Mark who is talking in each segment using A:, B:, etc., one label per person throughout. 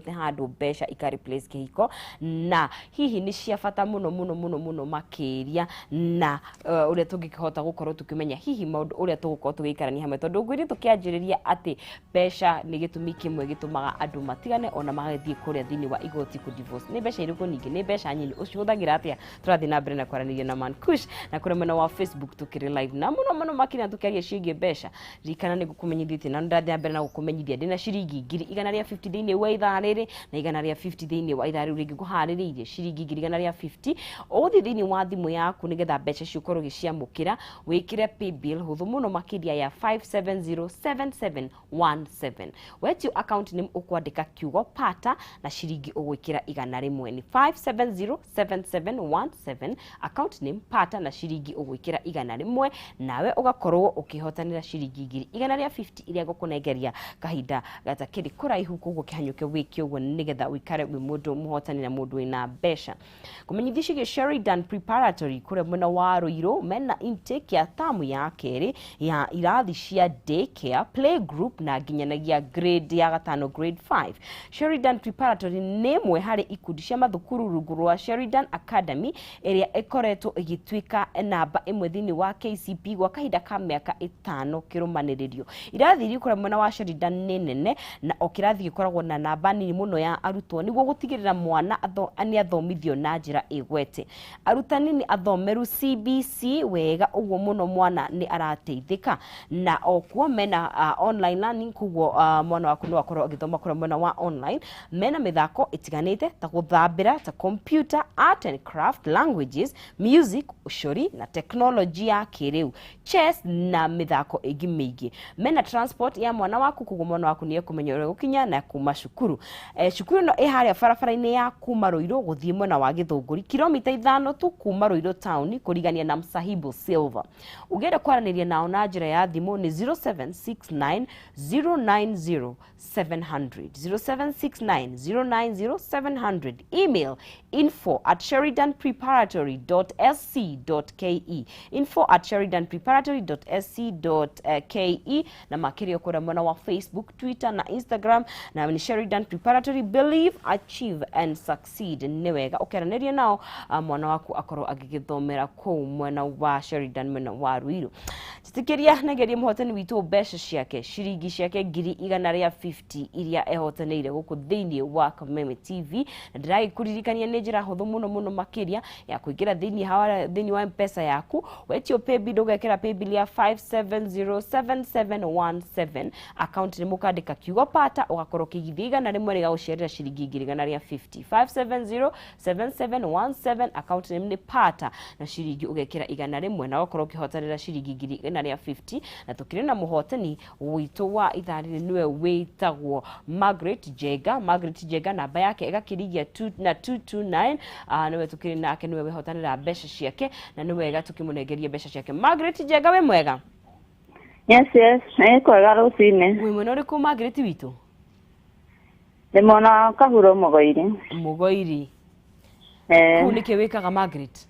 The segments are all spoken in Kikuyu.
A: Handũ mbeca ika replace kĩhiko, na hihi nĩ cia bata mũno mũno mũno mũno makĩria, na ũrĩa tũngĩkĩhota gũkorwo tũkĩmenya hihi maũndũ ũrĩa tũgũkorwo tũgĩikarania hamwe, tondũ ngwĩri tũkĩanjĩrĩria atĩ mbeca nĩ gĩtũmi kĩmwe gĩtũmaga andũ matigane ona magagĩthiĩ kũrĩa thĩinĩ wa igoti kũ divorce. Nĩ mbeca irĩkũ? Ningĩ nĩ mbeca nyinyi, ũcihũthagĩra atĩa? Tũrathiĩ na mbere na kwaranĩria na Mankush na kũrĩa mwena wa Facebook tũkĩrĩ live na mũno mũno makĩria tũkĩaria ciĩgiĩ mbeca. Ririkana nĩ ngũkũmenyithĩtie na ndathiĩ na mbere na gũkũmenyithia ndĩna ciringi 150,000 thĩinĩ wa ithaa rĩrĩ na 150 thĩinĩ wa ithaa rĩu rĩngĩ. Ngũharĩrĩirie ciringi 150,000. Ũgũthiĩ thĩinĩ wa thimũ yaku nĩgetha mbeca icio ũkorwo ũgĩciamũkĩra, wĩkĩre paybill hũthũ mũno makĩria ya 5707717. Wetio account name, ũkwandĩka kiugo "pata" na ciringi ũgwĩkĩra 100. Nĩ 5707717, account name "pata" na ciringi ũgwĩkĩra 100, nawe ũgakorwo ũkĩhotanĩra ciringi 150,000 iria ngũkũnengeria kahinda gatakĩrĩ kũraihu. Koguo kĩhanyũke wĩke ũguo nĩgetha ũikare wĩ mũndũ mũhotani na mũndũ wĩna mbeca. Kũmenyithia ciĩgiĩ Sheridan Preparatory kũrĩa mwena wa Ruiru, mena intake ya tamu ya kerĩ ya irathi cia daycare, play group na nginyanagia grade ya gatano, grade 5. Sheridan Preparatory nĩ ĩmwe harĩ ikundi cia mathukuru rungu rwa Sheridan Academy ĩrĩa ĩkoretwo ĩgĩtuĩka namba ĩmwe thĩinĩ wa KCP gwa kahinda ka mĩaka 5 kĩrũmanĩrĩrio. Irathi iria kũrĩa mwena wa Sheridan nĩ nene na o kĩrathi gĩkoragwo na namba nini mũno ya arutwo nĩguo gũtigĩrĩra mwana nĩ athomithio na njĩra ĩgwete. Arutani nĩ athomeru CBC wega, ũguo mũno mwana nĩ arateithĩka, na okuo mena online learning, koguo mwana waku no akorwo agĩthoma kũrĩa mwena wa online. Mena mĩthako ĩtiganĩte ta gũthambĩra, ta computer, art and craft, languages, music, ũcori na technology ya kĩrĩu, chess na mĩthako ĩngĩ mĩingĩ. Mena transport ya mwana waku, koguo mwana waku nĩ ekũmenya ũrĩa gũkinya na kuma cukuru. Cukuru ĩno ĩ harĩa barabara-inĩ ya kuma Ruiru gũthiĩ mwena wa Gĩthũngũri, kilomita 5 tu kuma Ruiru town, kũrigania na Msahibu Silver. Ũngĩenda kwaranĩria nao na njĩra ya thimũ nĩ 0769 090 700, 0769 090 700. Email info@sheridanpreparatory.sc.ke, info@sheridanpreparatory.sc.ke. Na makĩria kũrĩa mwena wa Facebook, Twitter na Instagram na nĩ Sheridan Preparatory, believe, achieve and succeed. Nĩ wega ũkĩaranĩria nao, mwana waku akorwo agĩgĩthomera kũu mwena wa Sheridan, mwena wa Ruiru. Njĩtĩkĩria negerie mũhotani witũ mbeca ciake, ciringi ciake 150,000 iria ehotanĩire gũkũ thĩinĩ wa Kameme TV. Na ndĩragĩkũririkania nĩ njĩra hũthũ mũno mũno makĩria ya kũingĩra thĩinĩ hawa thĩinĩ wa M-Pesa yaku. Wetio paybill, ũgekĩra paybill ya 5707717, account nĩ mũkandĩka kiugo "pata", ũgakorwo ũkĩigithia 100, rĩgagũciarĩra ciringi 150,000. 5707717, account name nĩ "pata" na ciringi ũgekĩra 100, na ũgakorwo ũkĩhotanĩra ciringi 150,000. Na tũkĩrĩ na mũhotani witũ wa ithaa rĩrĩ, nĩwe wĩtagwo Margaret Jenga. Margaret Jenga, namba yake ĩgakĩrigia na 229. Nĩwe tũkĩrĩ nake, nĩwe wehotanĩra mbeca ciake, na nĩ wega tũkĩmũnengeria mbeca ciake. Margaret Jenga, wĩ mwega?
B: Yes, nĩ kwega rũcinĩ.
A: Wĩ mwena ũrĩkũ, Margaret witũ?
B: Ndĩ mwena wa Kahuro, Mũgoiri.
A: Mũgoiri?
B: Eh.
A: Kũu nĩkĩ wĩkaga, Margaret?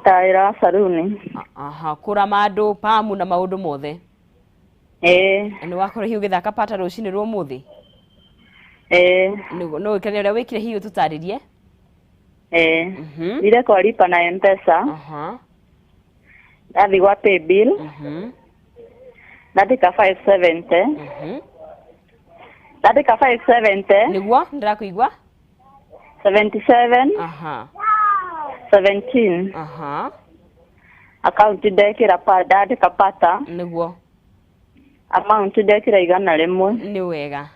B: Ta wĩra wa saruni.
A: Aha, kũrama andũ pamu na maũndũ mothe?
B: Ĩĩ.
A: Na nĩ wakorwo hihi ũgĩthaka pata rũcinĩ rwa ũmũthĩ?
B: Ĩĩ.
A: No ũkene ũrĩa wĩkire, hihi ũtũtarĩrie?
B: Ĩĩ. Thire kwa lipa na M-Pesa, ndathiĩ gwa paybill, ndandĩka 570, ndandĩka 570
A: Nĩguo ndĩrakũigua.
B: 77 17. Account ndekĩra pa ndandĩka "pata". Amount ndekĩra 100.
A: Nĩ wega.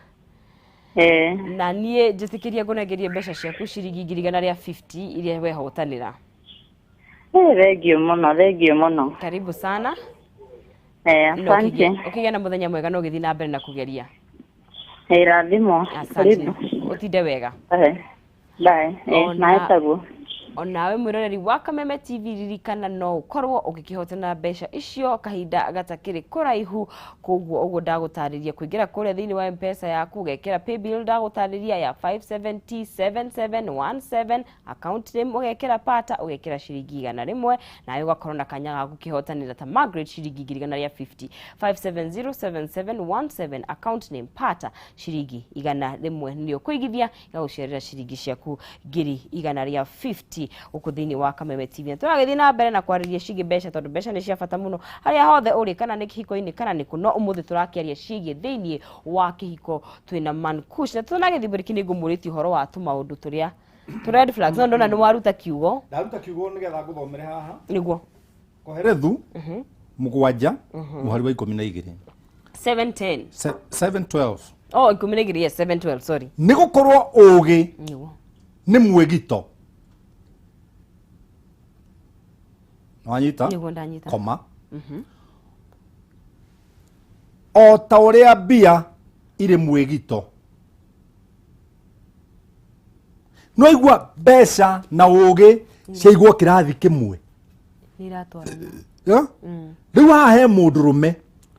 B: Ĩĩ.
A: Na niĩ njĩtĩkĩria ngũnengerie mbeca ciaku, ciringi 150,000 iria wehotanĩra.
B: Ĩĩ, thengiũ mũno, thengiũ mũno.
A: Karibu sana.
B: Ĩĩ.
A: Na
B: asante.
A: ũkĩgĩa na mũthenya mwega na ũgĩthiĩ na mbere na kũgeria.
B: Ĩĩ, rathimo.
A: Asante.
B: Karibu.
A: Ũtinde wega.
B: Bye. Bye. Ĩĩ,
A: Ona-
B: nawe taguo.
A: Onawe mwĩroreri wa Kameme TV, ririkana no ũkorwo ũgĩkĩhotana mbeca icio kahinda gatakĩrĩ kũraihu. Koguo ũguo ndagũtarĩria, kũingĩra kũrĩa thĩinĩ wa M-Pesa yaku, ũgekĩra paybill ndagũtarĩria ya 5707717, account name ũgekĩra Pata, ũgekĩra ciringi 100, nawe ũgakorwo na kanya ga gũkĩhotanĩra ta Margaret ciringi 150,000. 5707717, account name Pata, ciringi 100 nĩ ũkũigithia, igagũciarĩra ciringi ciaku 150,000 gũkũ thĩinĩ wa Kameme TV. Na tũragĩthiĩ na mbere na kwarĩria ciĩgiĩ mbeca, tondũ mbeca nĩ cia bata mũno harĩa hothe ũrĩ, kana nĩ kĩhiko-inĩ kana nĩ kũ. No ũmũthĩ tũrakĩaria ciĩgiĩ thĩinĩ wa kĩhiko, twĩna Mankush, na tũnagĩthiĩ mbũrĩki nĩ ngũmũrĩtie ũhoro wa tũmaũndũ tũrĩa tũ red flags, no ndona nĩ waruta kiugo.
C: Ndaruta kiugo nĩgetha ngũthomere haha.
A: Nĩguo.
C: Koherethu 7 mũhari wa 12.
A: 710.
C: 712.
A: Oh, 12, yes, 712, sorry.
C: Nĩ gũkorwo ũũgĩ
A: Nĩguo.
C: Nĩ mwĩgito, wanyita?
A: Nĩguo, ndanyita.
C: Koma o ta ũrĩa mbia irĩ mwĩgito. No igua mbeca na ũũgĩ ciaigwo kĩrathi kĩmwe.
A: Nĩ iratwarana.
C: Yeah? Rĩu haha he mũndũrũme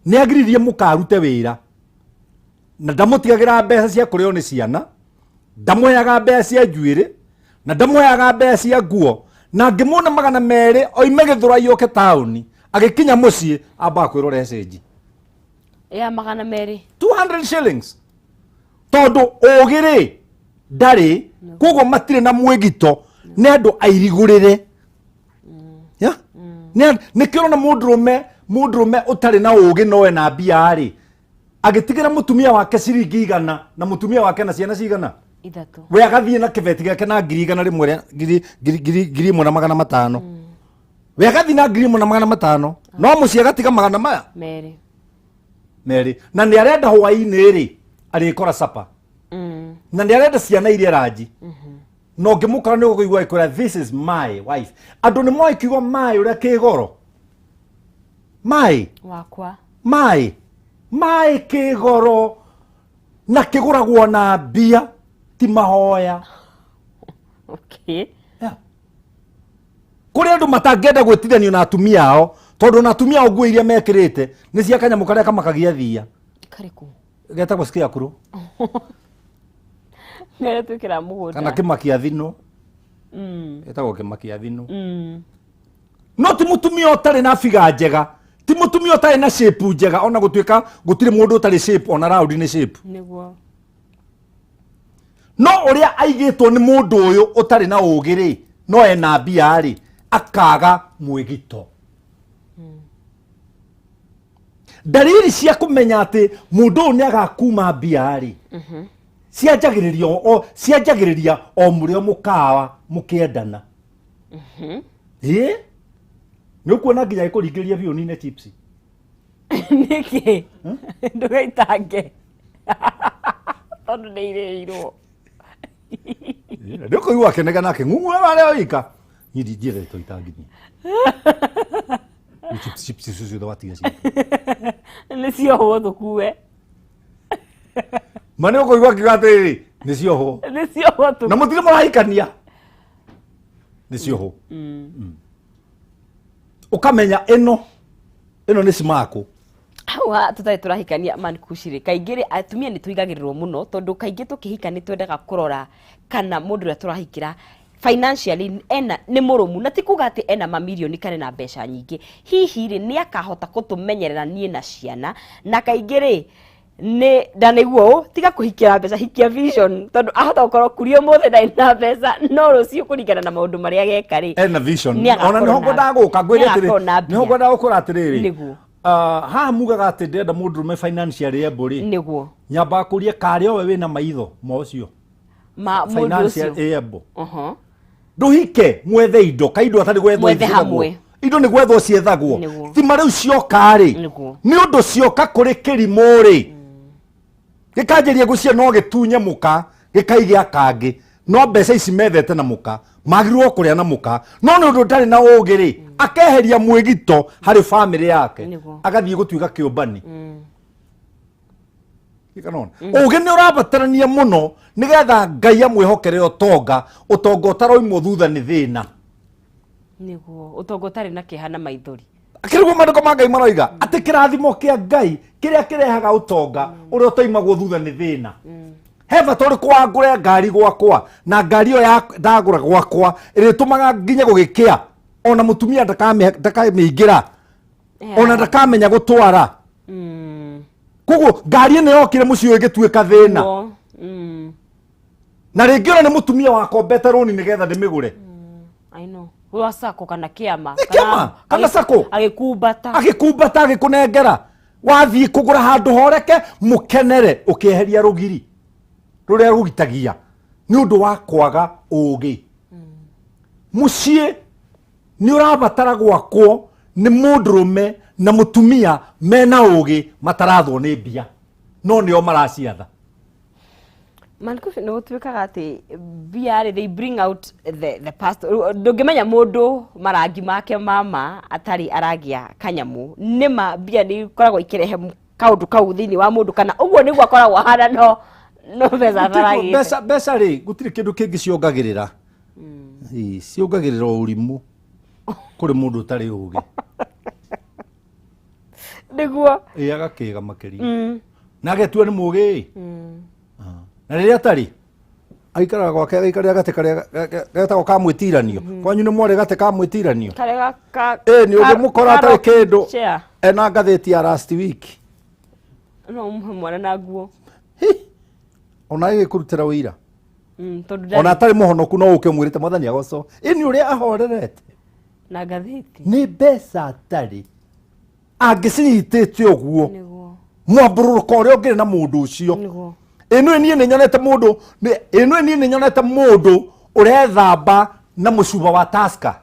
C: nĩ agiririe mũkarute wĩra na ndamũtigagĩra mbeca cia kũrĩo nĩ ciana, ndamũheaga mbeca cia njuĩrĩ na ndamũheaga mbeca cia nguo, na ngĩmuona 200 oime Gĩthũrai oke taũni, agĩkinya mũciĩ ambaga kwĩrora cenji
A: Ya 200.
C: 200 shillings, tondũ ũgĩ rĩ ndarĩ. Koguo matirĩ na mwĩgito, nĩ andũ airigũrĩre. Yeah? Nĩkĩo ũrona mũndũrũme ũtarĩ na ũgĩ no ena mbia rĩ, agĩtigĩra mũtumia wake ciringi 100, na mũtumia wake na ciana cigana?
A: Ithatũ.
C: We agathiĩ na kĩbeti gĩake na 100,000 rĩa 1500. We agathiĩ na 1500, no mũciĩ agatiga magana maya
A: 2.
C: 2, na nĩ arenda hwaĩ-inĩ rĩ arĩkora sapa, na nĩ arenda ciana iria ranji, na ũngĩmũkora nĩ ũkũigua agĩkwĩra, "This is my wife." Andũ nĩ moĩ kiugo my ũrĩa kĩgoro my.
A: Wakwa.
C: My kĩgoro na kĩgũragwo na mbia, ti mahoya. Yeah. Kũrĩ andũ matangĩenda gwĩtithanio na atumia ao, tondũ na atumia ao nguo iria mekĩrĩte nĩ cia kanyamũ karĩa kamakagia thia.
A: Karĩkũ?
C: Getagwo scarecrow.
A: Nĩ twĩkĩra mũgũnda.
C: Kana kĩmakia thino. Getagwo kĩmakia thino. No ti mũtumia ũtarĩ na biga njega, ti mũtumia ũtarĩ na shape njega, ona gũtuĩka gũtirĩ mũndũ ũtarĩ shape, ona round nĩ shape. No ũrĩa aigĩtwo nĩ mũndũ ũyũ ũtarĩ na ũgĩ rĩ, no ena mbia rĩ, akaga mwĩgito. Ndariri cia kũmenya atĩ mũndũ ũyũ nĩ agakuma mbia rĩ, cianjagĩrĩria o mũrĩ o mũkawa mũkĩendana. Ĩ nĩ ũkuona nginya ĩkũringĩrĩria biũ nine chips.
A: Nĩkĩ ndũgaitange? Tondũ nĩ irĩirwo.
C: Nĩ ũkũigua akĩnegena akĩng'ung'ua marĩa wika, niĩ ndingĩendete itanginya chips, chips icio ciothe watiga ciake.
A: Nĩ ciohwo tũkue.
C: Ma nĩ ũkũigua akiuga atĩrĩrĩ, nĩ ciohwo.
A: Nĩ ciohwo
C: Na
A: tũkue.
C: Mũtirĩ mũrahikania, nĩ ciohwo. Ũkamenya ĩno nĩ cimakũ.
A: Hau ha tũtarĩ tũrahikania, mankucirĩ, kaingĩ rĩ atumia nĩ tũigagĩrĩrwo mũno, tondũ kaingĩ tũkĩhika nĩ twendaga kũrora kana mũndũ ũrĩa tũrahikĩra financially ena nĩ mũrũmu, na ti kuga atĩ ena mamirioni kana ena mbeca nyingĩ, hihi rĩ nĩ akahota kũtũmenyerera niĩ na ciana. Na kaingĩ rĩ nĩ ndanaigua ũũ, tiga kũhikĩra mbeca, hikia vision, tondũ ahota gũkorwo kuria ũmũthĩ ndarĩ na mbeca, no rũciũ kũringana na maũndũ marĩa ageka rĩ,
C: ena vision.
A: Nĩ
C: Ona
A: agakorwo
C: nĩho ngwendaga gũka ngwĩre atĩrĩ,
A: nĩ agakorwo na mbia.
C: Nĩho ngwendaga gũkũra atĩrĩrĩ. Ah, haha mugaga atĩ ndĩrenda mũndũrũme financially able rĩ, nyambaga kũria karĩ owe wĩna maitho ma ũcio
A: Ma mũndũ
C: financial
A: ũcio.
C: able.
A: Ndũhike
C: mwethe indo, ka indo atarĩ gwethwo
A: Mwethe
C: iciethagwo.
A: hamwe.
C: Indo nĩ gwethwo ciethagwo. Thima rĩu cioka rĩ, nĩ ũndũ cioka kũrĩ kĩrimũ rĩ, gĩkanjĩria gũcia no gĩtunye mũka gĩkaigĩa kangĩ, no mbeca ici methete na mũka magĩrĩirwo kũrĩa na mũka, no nĩ ũndũ ũtarĩ na ũgĩ rĩ, akeheria mwĩgito harĩ bamĩrĩ yake, agathiĩ gũtuĩka kĩũmbani. Kanona ũgĩ nĩ ũrabatarania mũno nĩgetha Ngai amwĩhokere ũtonga. Ũtonga ũtaroimwo thutha nĩ thĩna.
A: Nĩguo ũtonga ũtarĩ na kĩeha na maithori.
C: Akĩrĩguo maandĩko ma Ngai maroiga atĩ kĩrathimo kĩa Ngai kĩrĩa kĩrehaga ũtonga ũrĩa ũtaimagwo thutha nĩ thĩna. He bata ũrĩkũ wa ngũre ngari gwakwa, na ngari ĩyo ndagũra gwakwa ĩrĩtũmaga nginya gũgĩkĩa ona mũtumia ndakamĩingĩra, ona ndakamenya gũtwara? Koguo ngari ĩno yokire mũciĩ ũyũ ĩgĩtuĩka thĩna.
A: Nĩguo.
C: Na rĩngĩ ona nĩ mũtumia wakombete rũni nĩgetha ndĩmĩgũre.
A: I know. Rwa sacco kana kĩama.
C: Nĩ kĩama, kana sacco.
A: Agĩkumbata.
C: Agĩkumbata, agĩkũnengera, wathiĩ kũgũra handũ horeke mũkenere, ũkĩeheria rũgiri rũrĩa rũgitagia nĩ ũndũ wa kwaga ũgĩ. Mũciĩ nĩ ũrabatara gwakwo nĩ mũndũrũme na mũtumia mena ũgĩ, matarathwo nĩ mbia, no nĩo maraciatha.
A: Manikufi, nĩ gũtuĩkaga atĩ mbia rĩ, they bring out the past. Ndũngĩmenya mũndũ marangi make mama atarĩ aragĩa kanyamũ. Nĩma mbia nĩ ikoragwo ikĩrehe kaũndũ kau thĩinĩ wa mũndũ, kana ũguo nĩguo akoragwo ahana, no mbeca ataragĩte.
C: Mbeca rĩ, gũtirĩ kĩndũ kĩngĩ ciongagĩrĩra. Ĩĩ, ciongagĩrĩra ũrimũ kũrĩ mũndũ ũtarĩ ũgĩ. Ĩĩ, agakĩga makĩria na agetua nĩ mũgĩ. Na rĩrĩa atarĩ, aikaraga gwake, agaikarĩra gatĩ karĩa getagwo ka mwĩtiranio. Kwanyu nĩ mwarĩ gatĩ ka mwĩtiranio?
A: Karĩa
C: Ĩ, nĩ ũngĩmũkora atarĩ kĩndũ
A: chair.
C: Ena ngathĩti ya last week.
A: No ũmũhe mwana na nguo.
C: Hi! Ona ĩgĩkũrutĩra ũira.
A: Tondũ
C: ona
A: ndarĩ
C: atarĩ mũhonoku, no ũke ũmwĩrĩte Mwathani agocwo, ĩni ũrĩa ahorerete
A: na ngathĩti.
C: Nĩ mbeca atarĩ, angĩcinyitĩte ũguo, mwambũrũrũko ũrĩa ũngĩrĩ na mũndũ ũcio. Ĩno niĩ nĩ nyonete mũndũ ĩno niĩ nĩ nyonete mũndũ ũrethamba na mũcuba wa Tusker,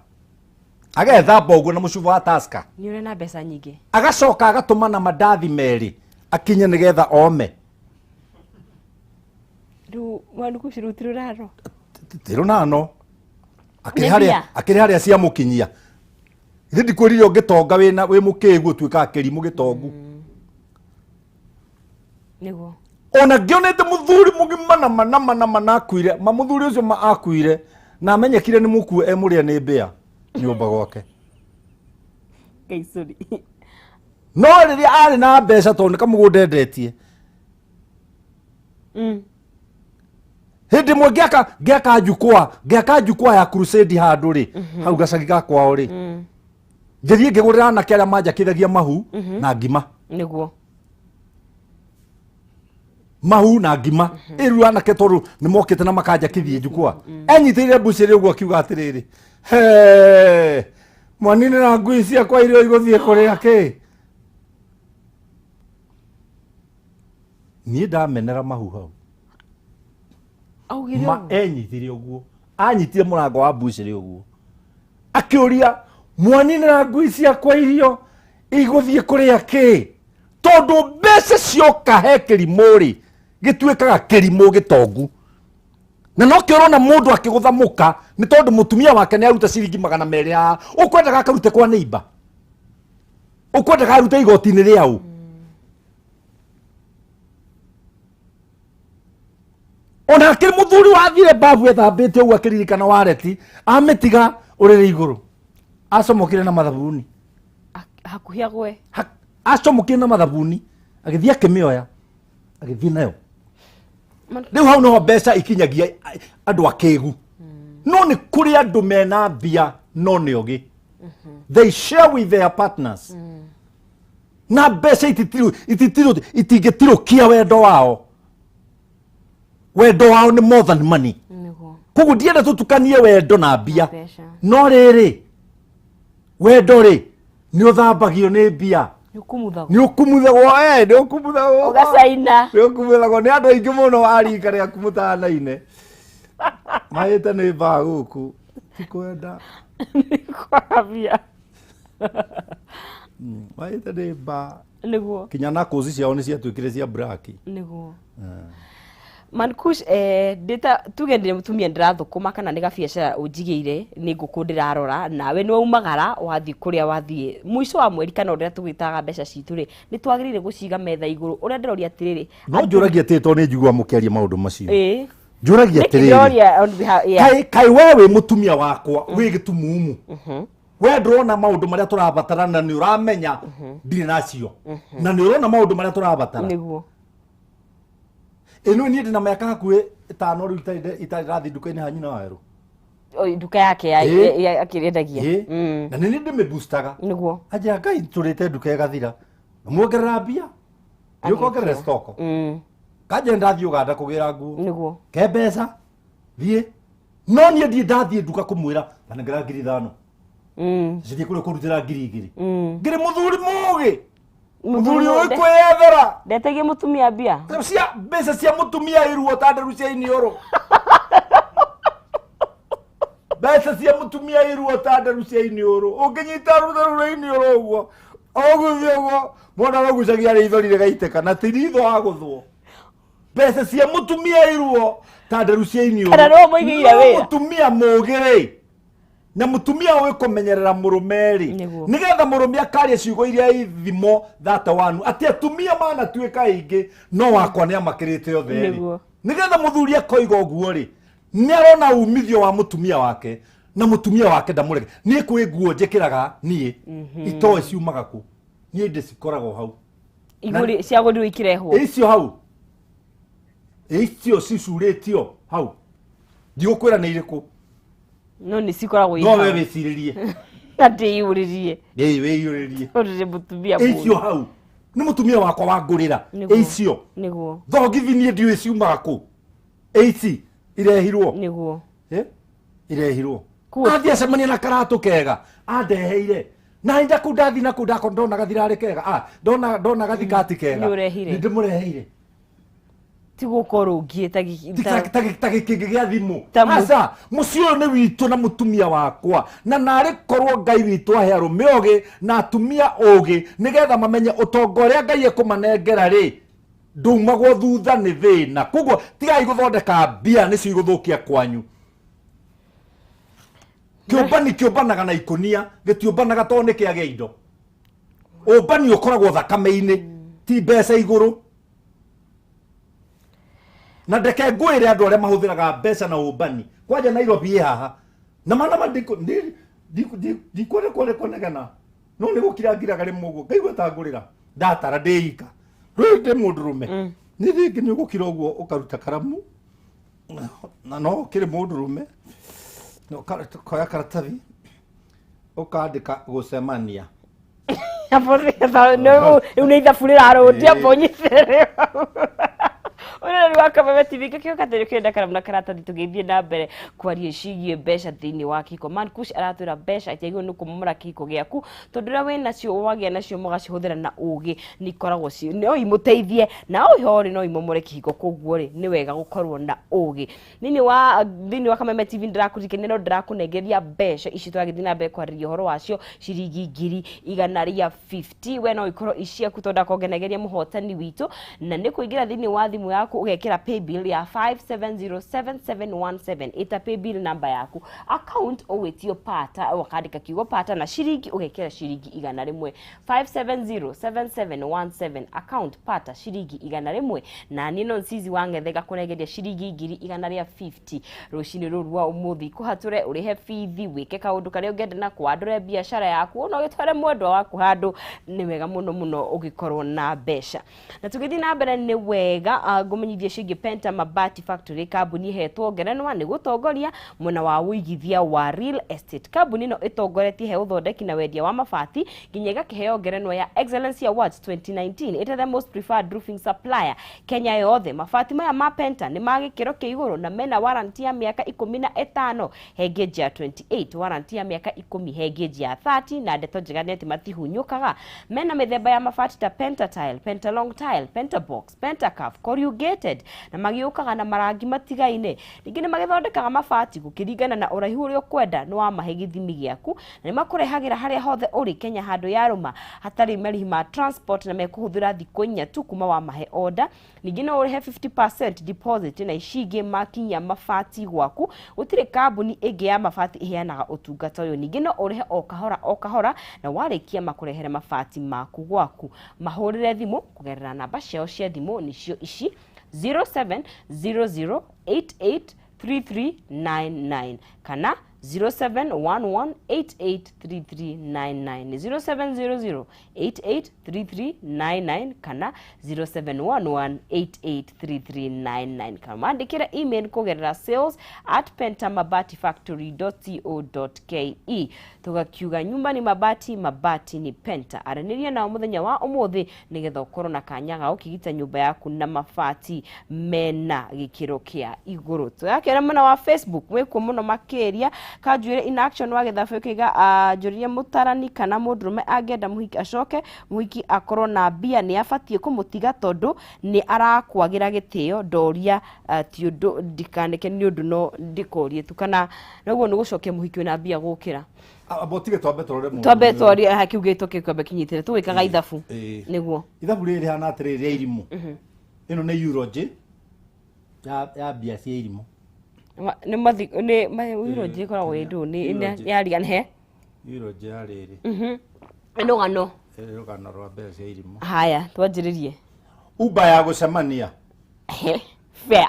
C: agethamba ũguo na mũcuba wa Tusker.
A: Nĩ ũrĩ na mbeca nyingĩ.
C: Agacoka agatũma na mandathi merĩ akinye nĩgetha ome.
A: Rĩu mwanukuci, rĩu ti rũraro.
C: Tirũnano akĩrĩ
A: Nĩ
C: harĩa
A: mbia.
C: Akĩrĩ harĩa ciamũkinyia. Ithe ndikwĩrire ũngĩtonga wĩna wĩ mũkĩgu, ũtuĩkaga kĩrimũ gĩtongu. Ona ngĩonete mũthuri mũgima nama nama nama na akuire ma mũthuri ũcio ma akuire na amenyekire nĩ mũkuo e mũrĩa nĩ mbĩa nyũmba gwake.
A: Ngai, sorry.
C: No rĩrĩa arĩ na mbeca, tondũ nĩ kamũgũnda endetie, hĩndĩ ĩmwe ngĩaka jukwaa ya crusade handũ rĩ, hau gacagi ga kwao rĩ, ngĩthiĩ ngĩgũrĩra anake arĩa manjakithagia mahu na ngima. Mahu na ngima ĩru anake, tondũ nĩ mokĩte na makanjakithie jukwaa. Enyitĩrĩire mbucĩrĩ ũguo, akiuga atĩrĩrĩ, "He, mwaninĩra ngui ciakwa irio, igũthiĩ kũrĩa kĩ?" Niĩ ndamenera mahu hau.
A: Augire
C: ma
A: ũguo?
C: Enyitire ũguo, anyitire mũrango wa mbucĩrĩ ũguo, akĩũria, "Mwaninĩra ngui ciakwa irio, igũthiĩ kũrĩa kĩ?" Tondũ mbeca cioka he kĩrimũ rĩ, gĩtuĩkaga kĩrimũ gĩtongu. Na nokĩo ũrona mũndũ akĩgũtha mũka nĩ tondũ mũtumia wake nĩ aruta ciringi 200 haha. Ũkwendaga akarute kwa neighbor? Ũkwendaga arute igoti-inĩ rĩaũ? Ona akĩrĩ mũthuri wathire babu ethambĩte ũguo, akĩririkana wareti amĩtiga ũrĩrĩ igũrũ, acomokire na mathabuni.
A: Hakuhĩ agwe.
C: Acomokire na mathabuni, agĩthiĩ akĩmĩoya, agĩthiĩ nayo. Rĩu hau niho mbeca ikinyagia andũ akĩgu. No nĩ kũrĩ andũ mena mbia no nĩ ogĩ. They share with their partners, na mbeca itingĩtirũkia wendo wao. Wendo wao nĩ more than money. Koguo ndienda tũtukanie wendo na mbia.
A: Mbeca.
C: No rĩrĩ, wendo rĩ, nĩ ũthambagio nĩ mbia.
A: Nĩ ũkumuthagwo.
C: Nĩ ũkumuthagwo, nĩ ũkumuthagwo.
A: Ũgacaina.
C: Nĩ ũkumuthagwo nĩ andũ aingĩ mũno a rika rĩaku mũtanaine mahĩte nĩ mbaa gũkũ tikwenda.
A: Nĩ kwaga mbia.
C: Mahĩte nĩ mbaa.
A: Nĩguo.
C: Kinya na kũci ciao nĩ ciatuĩkire cia black.
A: Nĩguo. Mankush, ndĩta tuge ndĩ mũtumia ndĩrathũkũma kana nĩ gabiacara ũnjigĩire, nĩ ngũkũ ndĩrarora, nawe nĩ waumagara wathiĩ kũrĩa wathiĩ mũico wa mweri kana ũrĩa tũgĩtaga mbeca citũ rĩ, nĩ twagĩrĩire gũciga metha igũrũ. Ũrĩa ndĩroria atĩrĩrĩ,
C: No njũragia atĩrĩ, tondũ nĩ njiguaga mũkĩaria maũndũ macio,
A: ĩĩ,
C: njũragia
A: nĩkĩ
C: atĩrĩrĩ,
A: ndĩroria on behalf, yeah.
C: Kaĩ we wĩ mũtumia wakwa wĩ gĩtumumu, we ndũrona maũndũ marĩa tũrabatara, na nĩ ũramenya ndirĩ nacio, na nĩ ũrona maũndũ marĩa tũrabatara?
A: Nĩguo.
C: Ĩno niĩ ndĩna mĩaka hakuhĩ 5 rĩu itarĩ ndathiĩ nduka-inĩ ha nyina wa werũ.
A: Oi, nduka yake ya
C: Ĩĩ.
A: akĩrendagia.
C: Ĩĩ. Na nĩ niĩ ndĩmĩbustaga.
A: Nĩguo.
C: Anjĩra, Ngai tũrĩte nduka ĩgathira, muongerera mbia, nĩũkongerera stoko. Kanje ndathiĩ Ũganda kũgĩra nguo, ke mbeca thiĩ, no niĩ ndirĩ ndathiĩ nduka kũmwĩra tanengera 5,000, cithiĩ kũrĩa kũrutĩra 2,000. Ngĩrĩ mũthuri mũgĩ, mũthuri ũĩ kwĩyethera.
A: Ndetagie mũtumia mbia.
C: Cia mbeca cia mũtumia iruo ta nderu cia iniũrũ, mbeca cia mũtumia iruo ta nderu cia iniũrũ. Ũngĩnyita rũtheru rwa iniũrũ ũguo ũguthie ũguo, mwana arogucagia ritho rĩgaitĩka na ti ritho agũthwo. Mbeca cia mũtumia iruo ta nderu cia iniũrũ.
A: Kana nĩwe mũigĩire
C: No
A: wĩra?
C: Mũtumia mũgĩ rĩ, na mũtumia ũĩ kũmenyerera mũrũme rĩ,
A: Nĩguo.
C: nĩgetha mũrũme akaria ciugo iria ithimo thate wanu atĩ atumia manatuĩka aingĩ, no wakwa nĩ amakĩrĩte othe rĩ,
A: Nĩguo.
C: Nĩgetha mũthuri akoiga ũguo rĩ, nĩ arona umithio wa mũtumia wake, na mũtumia wake ndamũrege. Niĩ kwĩ nguo njĩkĩraga niĩ itoĩ ciumaga kũ, niĩ ndĩcikoragwo hau.
A: Igũrĩ ciagũrirwo ikĩrehwo.
C: Icio hau, icio cicurĩtio hau, ndigũkwĩra nĩ irĩkũ.
A: No nĩ cikoragwo
C: No we wĩcirĩrie.
A: Na ndĩyũrĩrie.
C: Ĩĩ, wĩiyũrĩrie.
A: Tondũ ndĩ mũtumia mũũgĩ.
C: Icio hau nĩ mũtumia wakwa wangũrĩra.
A: Nĩguo.
C: Icio thogithi niĩ ndiũĩ ciumaga kũ, ici irehirwo. Eh? Irehirwo. Athiĩ acemania na karatũ kega andeheire, na hinda kũu ndathi na kũu ndako ndona gathirarĩ kega, ndona gathikati kega.
A: Nĩũrehire.
C: Nĩ ndĩmũreheire.
A: Ti gũka ũrũngiĩ ta
C: Ti ta gĩkĩngĩ gĩa thimũ.
A: Ta
C: Aca, mũciĩ ũyũ nĩ witũ na mũtumia wakwa, na narĩ korwo Ngai witũ ahe arũme ũgĩ na atumia ũgĩ, nĩgetha mamenye ũtonga ũrĩa Ngai ekũmanengera rĩ, ndumagwo thutha nĩ thĩna. Koguo tigai gũthondeka mbia nĩcio igũthũkia kwanyu. Kĩũmbani kĩũmbanaga na ikũnia, gĩtiũmbanaga tondũ nĩ kĩagĩa indo. Ũmbani ũkoragwo thakame-inĩ, ti mbeca igũrũ. Na ndeke ngwĩre, andũ arĩa mahũthĩraga mbeca na ũmbani kwanja Nairobi ĩ haha na mana ma ndikwenda kũnegena, no nĩ gũkira ngiraga rĩmwe ũguo ngaigua ta ngũrĩra ndatara ndĩika rĩu ndĩ mũndũrũme. Nĩ rĩngĩ nĩ ũgũkira ũguo ũkaruta karamu, na no ũkĩrĩ mũndũrũme na ũkoya karatathi ũkandĩka gũcemania.
A: Rĩu nĩ ithabu rĩrarũndia mbonyitĩrĩre ũrĩa wa Kameme TV gĩkĩo katĩrĩ kĩrenda karamu na karatathi. Tũgĩthiĩ na mbere kwaria ciĩgiĩ mbeca thĩinĩ wa kĩhiko, Mankush aratwĩra mbeca itiagĩrĩirwo nĩ kũmomora kĩhiko gĩaku, tondũ rĩrĩa wĩ nacio, wagĩa nacio, mũgacihũthĩra na ũgĩ, nĩ ikoragwo no imũteithie, na oho rĩ, no imomore kĩhiko. Koguo rĩ, nĩ wega gũkorwo na ũgĩ. Thĩinĩ wa Kameme TV ndĩrakũririkania, no ndĩrakũnengeria mbeca ici tũragĩthiĩ na mbere kwarĩria ũhoro wacio, ciringi 150,000. We no ikorwo iciaku, tondũ ndakongenageria mũhotani witũ na nĩ kũingĩra thĩinĩ wa thimũ yaku, ũgekĩra paybill ya 5707717, ĩta paybill namba yaku, account ũgwĩtio pata, ũkandĩka kiugo pata na ciringi, ũgekĩra ciringi 100. 5707717, account pata, ciringi 100. Na niĩ no Nsizi wa Ng'ethe ngakũnengeria ciringi 150,000 rũcinĩ rũrũ rwa ũmũthĩ, kũhatũre ũrĩhe bithi, wĩke kaũndũ karĩa ũngĩenda na kwandũre biacara yaku, ona ũgĩtware mwendwa waku handũ. Nĩ wega mũno mũno ũgĩkorwo na mbeca. Na tũgĩthiĩ na mbere, nĩ wega ngũmenyithie ciĩgiĩ Penta Mabati Factory, kambuni ĩhetwo ngerenwa nĩ gũtongoria mwena wa ũigithia wa real estate. Kambuni ĩno ĩtongoretie he ũthondeki na wendia wa mabati, nginya ĩgakĩheo ngerenwa ya Excellence Awards 2019 ĩta the most preferred roofing supplier Kenya yothe. Mabati maya ma Penta nĩ ma gĩkĩro kĩa igũrũ na mena warranty ya mĩaka 15 he gauge ya 28, warranty ya mĩaka 10 he gauge ya 30, na ndeto njega nĩ atĩ matihunyũkaga. Mena mĩthemba ya mabati ta Pentatile, Pentalong Tile, Pentabox, Pentacurve, corrugated. Corrugated na magĩũkaga na marangi matigaine. Ningĩ nĩ magĩthondekaga mabati gũkĩringana na ũraihu ũrĩa ũkwenda nĩ wamahe gĩthimi gĩaku, na nĩ makũrehagĩra harĩa hothe ũrĩ Kenya handũ yarũma hatarĩ marĩhi ma transport, na mekũhũthĩra thikũ 4 tu kuma wamahe order. Ningĩ no ũrĩhe 50% deposit na ici ingĩ makinyia mabati gwaku. Gũtirĩ kambuni ĩngĩ ya mabati ĩheanaga ũtungata ũyũ. Ningĩ no ũrĩhe o kahora o kahora na warĩkia makũrehere mabati maku gwaku. Mahũrĩre thimũ kũgerera namba ciao cia thimũ nĩcio ici 0700883399 kana 0711883399, 0700883399 kana 0711883399, kana mandĩkĩre email kũgerera sales@pentamabatifactory.co.ke. Tũgakiuga nyumba ni mabati, mabati ni Penta. Aranĩria nao mũthenya wa ũmũthĩ nĩgetha ũkorwo na kanya ga gũkĩgita nyũmba yaku na mabati mena gĩkĩro kĩa igũrũ. Tũrakĩona mwena wa Facebook wĩkuo mũno makĩria. Kanjuĩre in action wa gĩthabu ĩkĩiga, njũririe mũtarani kana mũndũrũme angĩenda mũhiki acoke mũhiki akorwo na mbia nĩ abatiĩ kũmũtiga tondũ nĩ arakwagĩra gĩtĩo. Ndoria ti ũndũ ndikanĩke nĩ ũndũ no ndĩkorie tu kana noguo nĩ gũcokia mũhiki wĩna mbia gũkĩra.
C: Amba ũtige twambe tũrore mũndũ
A: Twambe
C: ũyũ.
A: twarie haha kiu gĩtũ kĩkwambe kinyitĩre tũgĩkaga ithabu. Nĩguo.
C: Ithabu rĩrĩ rĩhana atĩrĩrĩ rĩa irimũ. Ĩno nĩ eulogy ya mbia cia irimũ.
A: Nĩ mathi nĩ eulogy ĩkoragwo ĩ ndũ nĩ
C: Eulogy.
A: yaria he
C: Eulogy ya rĩrĩ.
A: Nĩ rũgano.
C: Rĩrĩ rũgano rwa mbeca cia irimũ.
A: Haya, twanjĩrĩrie.
C: Uber ya gũcemania.
A: He, fair.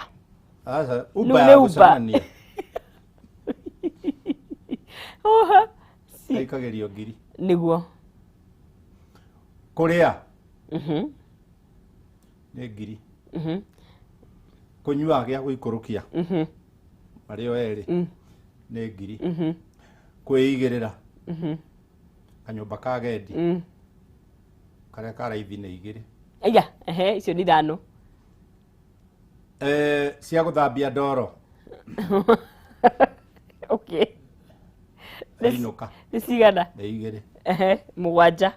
C: Aca,
A: Nũ
C: Uber
A: nĩ
C: ya
A: Uber.
C: gũcemania.
A: Oha.
C: Aikagĩrio ngiri.
A: Nĩguo.
C: Kũrĩa. Nĩ ngiri. Kũnyua gĩa gũikũrũkia. Marĩ o erĩ. Nĩ ngiri. Kwĩigĩrĩra. Kanyũmba ka gendi. Karĩa ka raithi nĩ 2.
A: Aya, ehe, icio nĩ 5.
C: Cia gũthambia ndoro.
A: Okay.
C: Ainũka.
A: Nĩ cigana?
C: Nĩ 2.
A: Ehe, 7.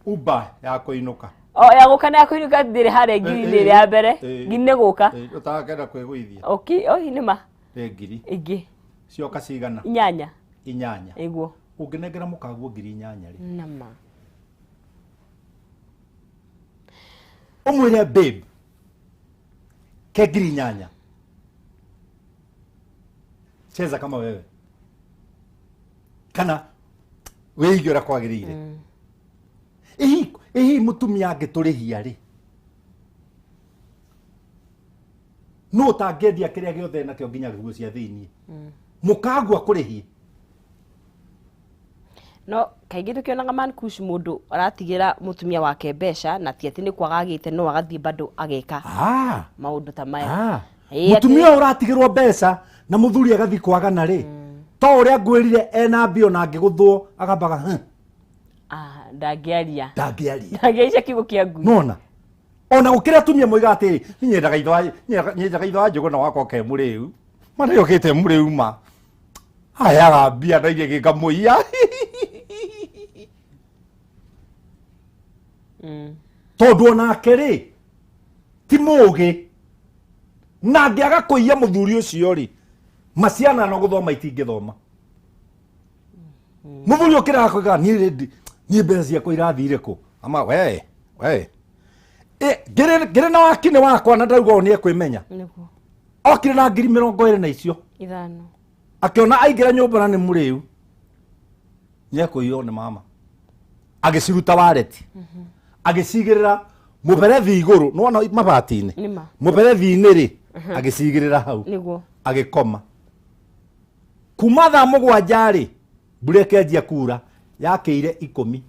C: Uber ya kũinũka.
A: O, ya gũka na ya kũinũka ndĩrĩ harĩa ngiri-inĩ ĩrĩa ya mbere. Ngiri nĩ gũka.
C: Ũtakenda kwĩgũithia.
A: Okay, oi nĩ ma.
C: Nĩ ngiri.
A: Ingĩ.
C: Cioka cigana?
A: 8.
C: 8.
A: Ĩguo.
C: Ũngĩnengera mũkaguo ngiri 8 rĩ.
A: Nama.
C: Ũmwĩre babe. Ke ngiri 8. Cheza kama wewe. Kana wĩige ũrĩa kwagĩrĩire. Ĩhi mũtumia angĩtũrĩhia rĩ. No ũtangĩendia kĩrĩa gĩothe nakĩo nginya nguo cia thĩiniĩ. Mũkagua kũrĩhie.
A: No kaingĩ tũkĩonaga man kush mũndũ aratigĩra mũtumia wake mbeca na ti atĩ nĩ kwaga agĩte no agathiĩ bado ageka maũndũ ta maya. Ĩĩ,
C: Mũtumia ũyũ ũratigĩrwo mbeca na mũthuri agathiĩ kwagana rĩ. To ũrĩa ngwĩrire ena mbia ona angĩgũthwo akambaga,
A: Ndangĩaria.
C: Ndangĩaria.
A: Ndangĩaica kiugo kĩa ngui.
C: Nona. Ona gũkĩra atumia moigaga atĩrĩ, niĩ nyendaga ithe wa, nyendaga ithe wa Njũgũna wakwa ke mũrĩu. Ma nĩokĩte mũrĩu ma. Aheaga mbia na iria gĩkamũiya. Tondũ onake rĩ, ti mũũgĩ. Na angĩaga kũiya mũthuri ũcio rĩ, maciana no gũthoma itingĩthoma. Mũthuri ũkĩraga kuiga, niĩ rĩ niĩ mbeca ciakwa irathire kũ? Ama we, we. Ngĩrĩ na wakinĩ wakwa na ndauga ũũ nĩekwĩmenya.
A: Nĩguo.
C: Okire na ngiri mĩrongo ĩrĩ na icio.
A: 5.
C: Akĩona aingĩra nyũmba na nĩ mũrĩu. Nĩekũiywo nĩ mama. Agĩciruta wareti. Agĩcigĩrĩra mũberethi igũrũ, nĩwona mabati-inĩ?
A: Nĩma.
C: Mũberethi-inĩ rĩ, agĩcigĩrĩra hau.
A: Nĩguo.
C: Agĩkoma. Kuma thaa 7 rĩ, mbura ĩkĩanjia kura, yakĩire 10.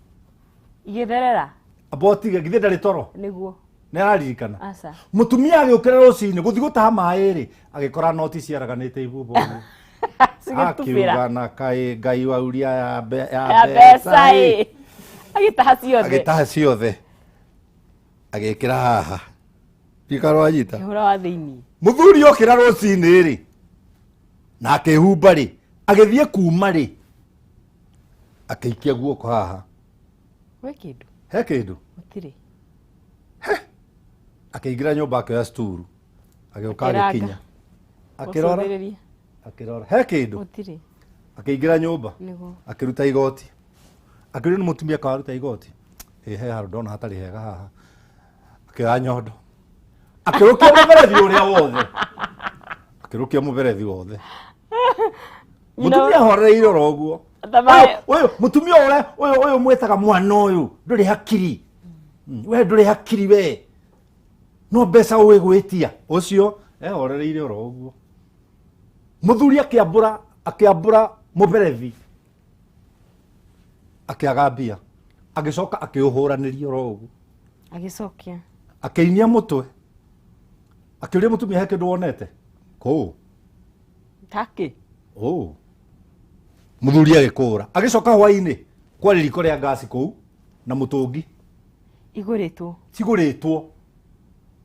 A: Igĩtherera?
C: Amba ũtige, githĩ ndarĩ toro?
A: Nĩguo.
C: Nĩ araririkana?
A: Aca.
C: Mũtumia agĩũkĩra rũcinĩ, gũthiĩ gũtaha maĩ rĩ, agĩkora noti ciaraganĩte ibũbũ.
A: Cigĩtubĩra.
C: Akiuga na kaĩ Ngai wauria ya ya
A: Ya
C: mbeca
A: mbeca
C: ĩ.
A: ĩ. Agĩtaha ciothe.
C: Agĩtaha ciothe. Agĩkĩra haha. Ikara wanyita.
A: Ũhoro wa thĩiniĩ.
C: Mũthuri okĩra rũcinĩ rĩ, na akĩhumba rĩ, agĩthiĩ kuma rĩ, akĩikia guoko haha.
A: He kĩndũ?
C: He kĩndũ?
A: Gũtirĩ.
C: He. Akĩingĩra nyũmba, akĩoya sturu, agĩũka.
A: Akĩranga.
C: Agĩkinya, akĩrora.
A: Gũcũthĩrĩria.
C: Akĩrora he kĩndũ.
A: Gũtirĩ.
C: Akĩingĩra nyũmba. Akĩruta igoti, akĩũrio nĩ mũtumia kawaruta igoti. Ĩ, he handũ ndona hatarĩ hega haha. Akĩoya nyondo, akĩrũkia mũberethi ũrĩa wothe, akĩrũkia mũberethi wothe. Mũtumia ahorereire oro ũguo.
A: Thabarĩ-
C: Ũyũ mũtumia ũrĩa ũyũ mwĩtaga mwana ũyũ ndũrĩ hakiri. We ndũrĩ hakiri, we no mbeca ũĩ gwĩtia. Ũcio ehorereire oro ũguo. Mũthuri akĩambũra mũberethi, akĩaga mbia, agĩcoka akĩũhũranĩria oro ũguo.
A: Agĩcokia.
C: Akĩinia mũtwe, akĩũria mũtumia, he kĩndũ wonete kũu?
A: Takĩ.
C: Ũ mũthuri agĩkũra, agĩcoka hwainĩ kwarĩ riko rĩa ngasi kũu na mũtũngi.
A: Igũrĩtwo.
C: Cigũrĩtwo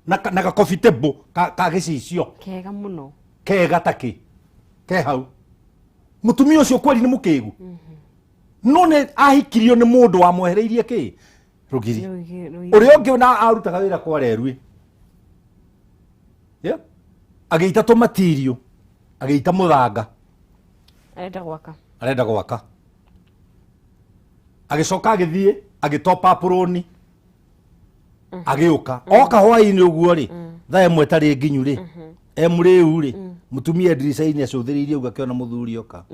C: na gakobi table ka gĩcicio.
A: Kega mũno.
C: Kega takĩ ke hau. Mũtumia ũcio kweri nĩ mũkĩgu, no nĩ ahikirio nĩ mũndũ wamwehereirie kĩ rũgiri. Ũrĩa ũngĩ na arutaga wĩra kwa rerui. Yeah. Agĩita tũmatirio, agĩita mũthanga.
A: Arenda gwaka.
C: Arenda gwaka. Agĩcoka agĩthiĩ agĩtopa purũni, agĩũka oka hwainĩ ũguo rĩ, thaa 1 tarĩ nginyu rĩ, e mũrĩu rĩ, mũtumia ndirica-inĩ acũthĩrĩirie ũguo, akĩona mũthuri oka.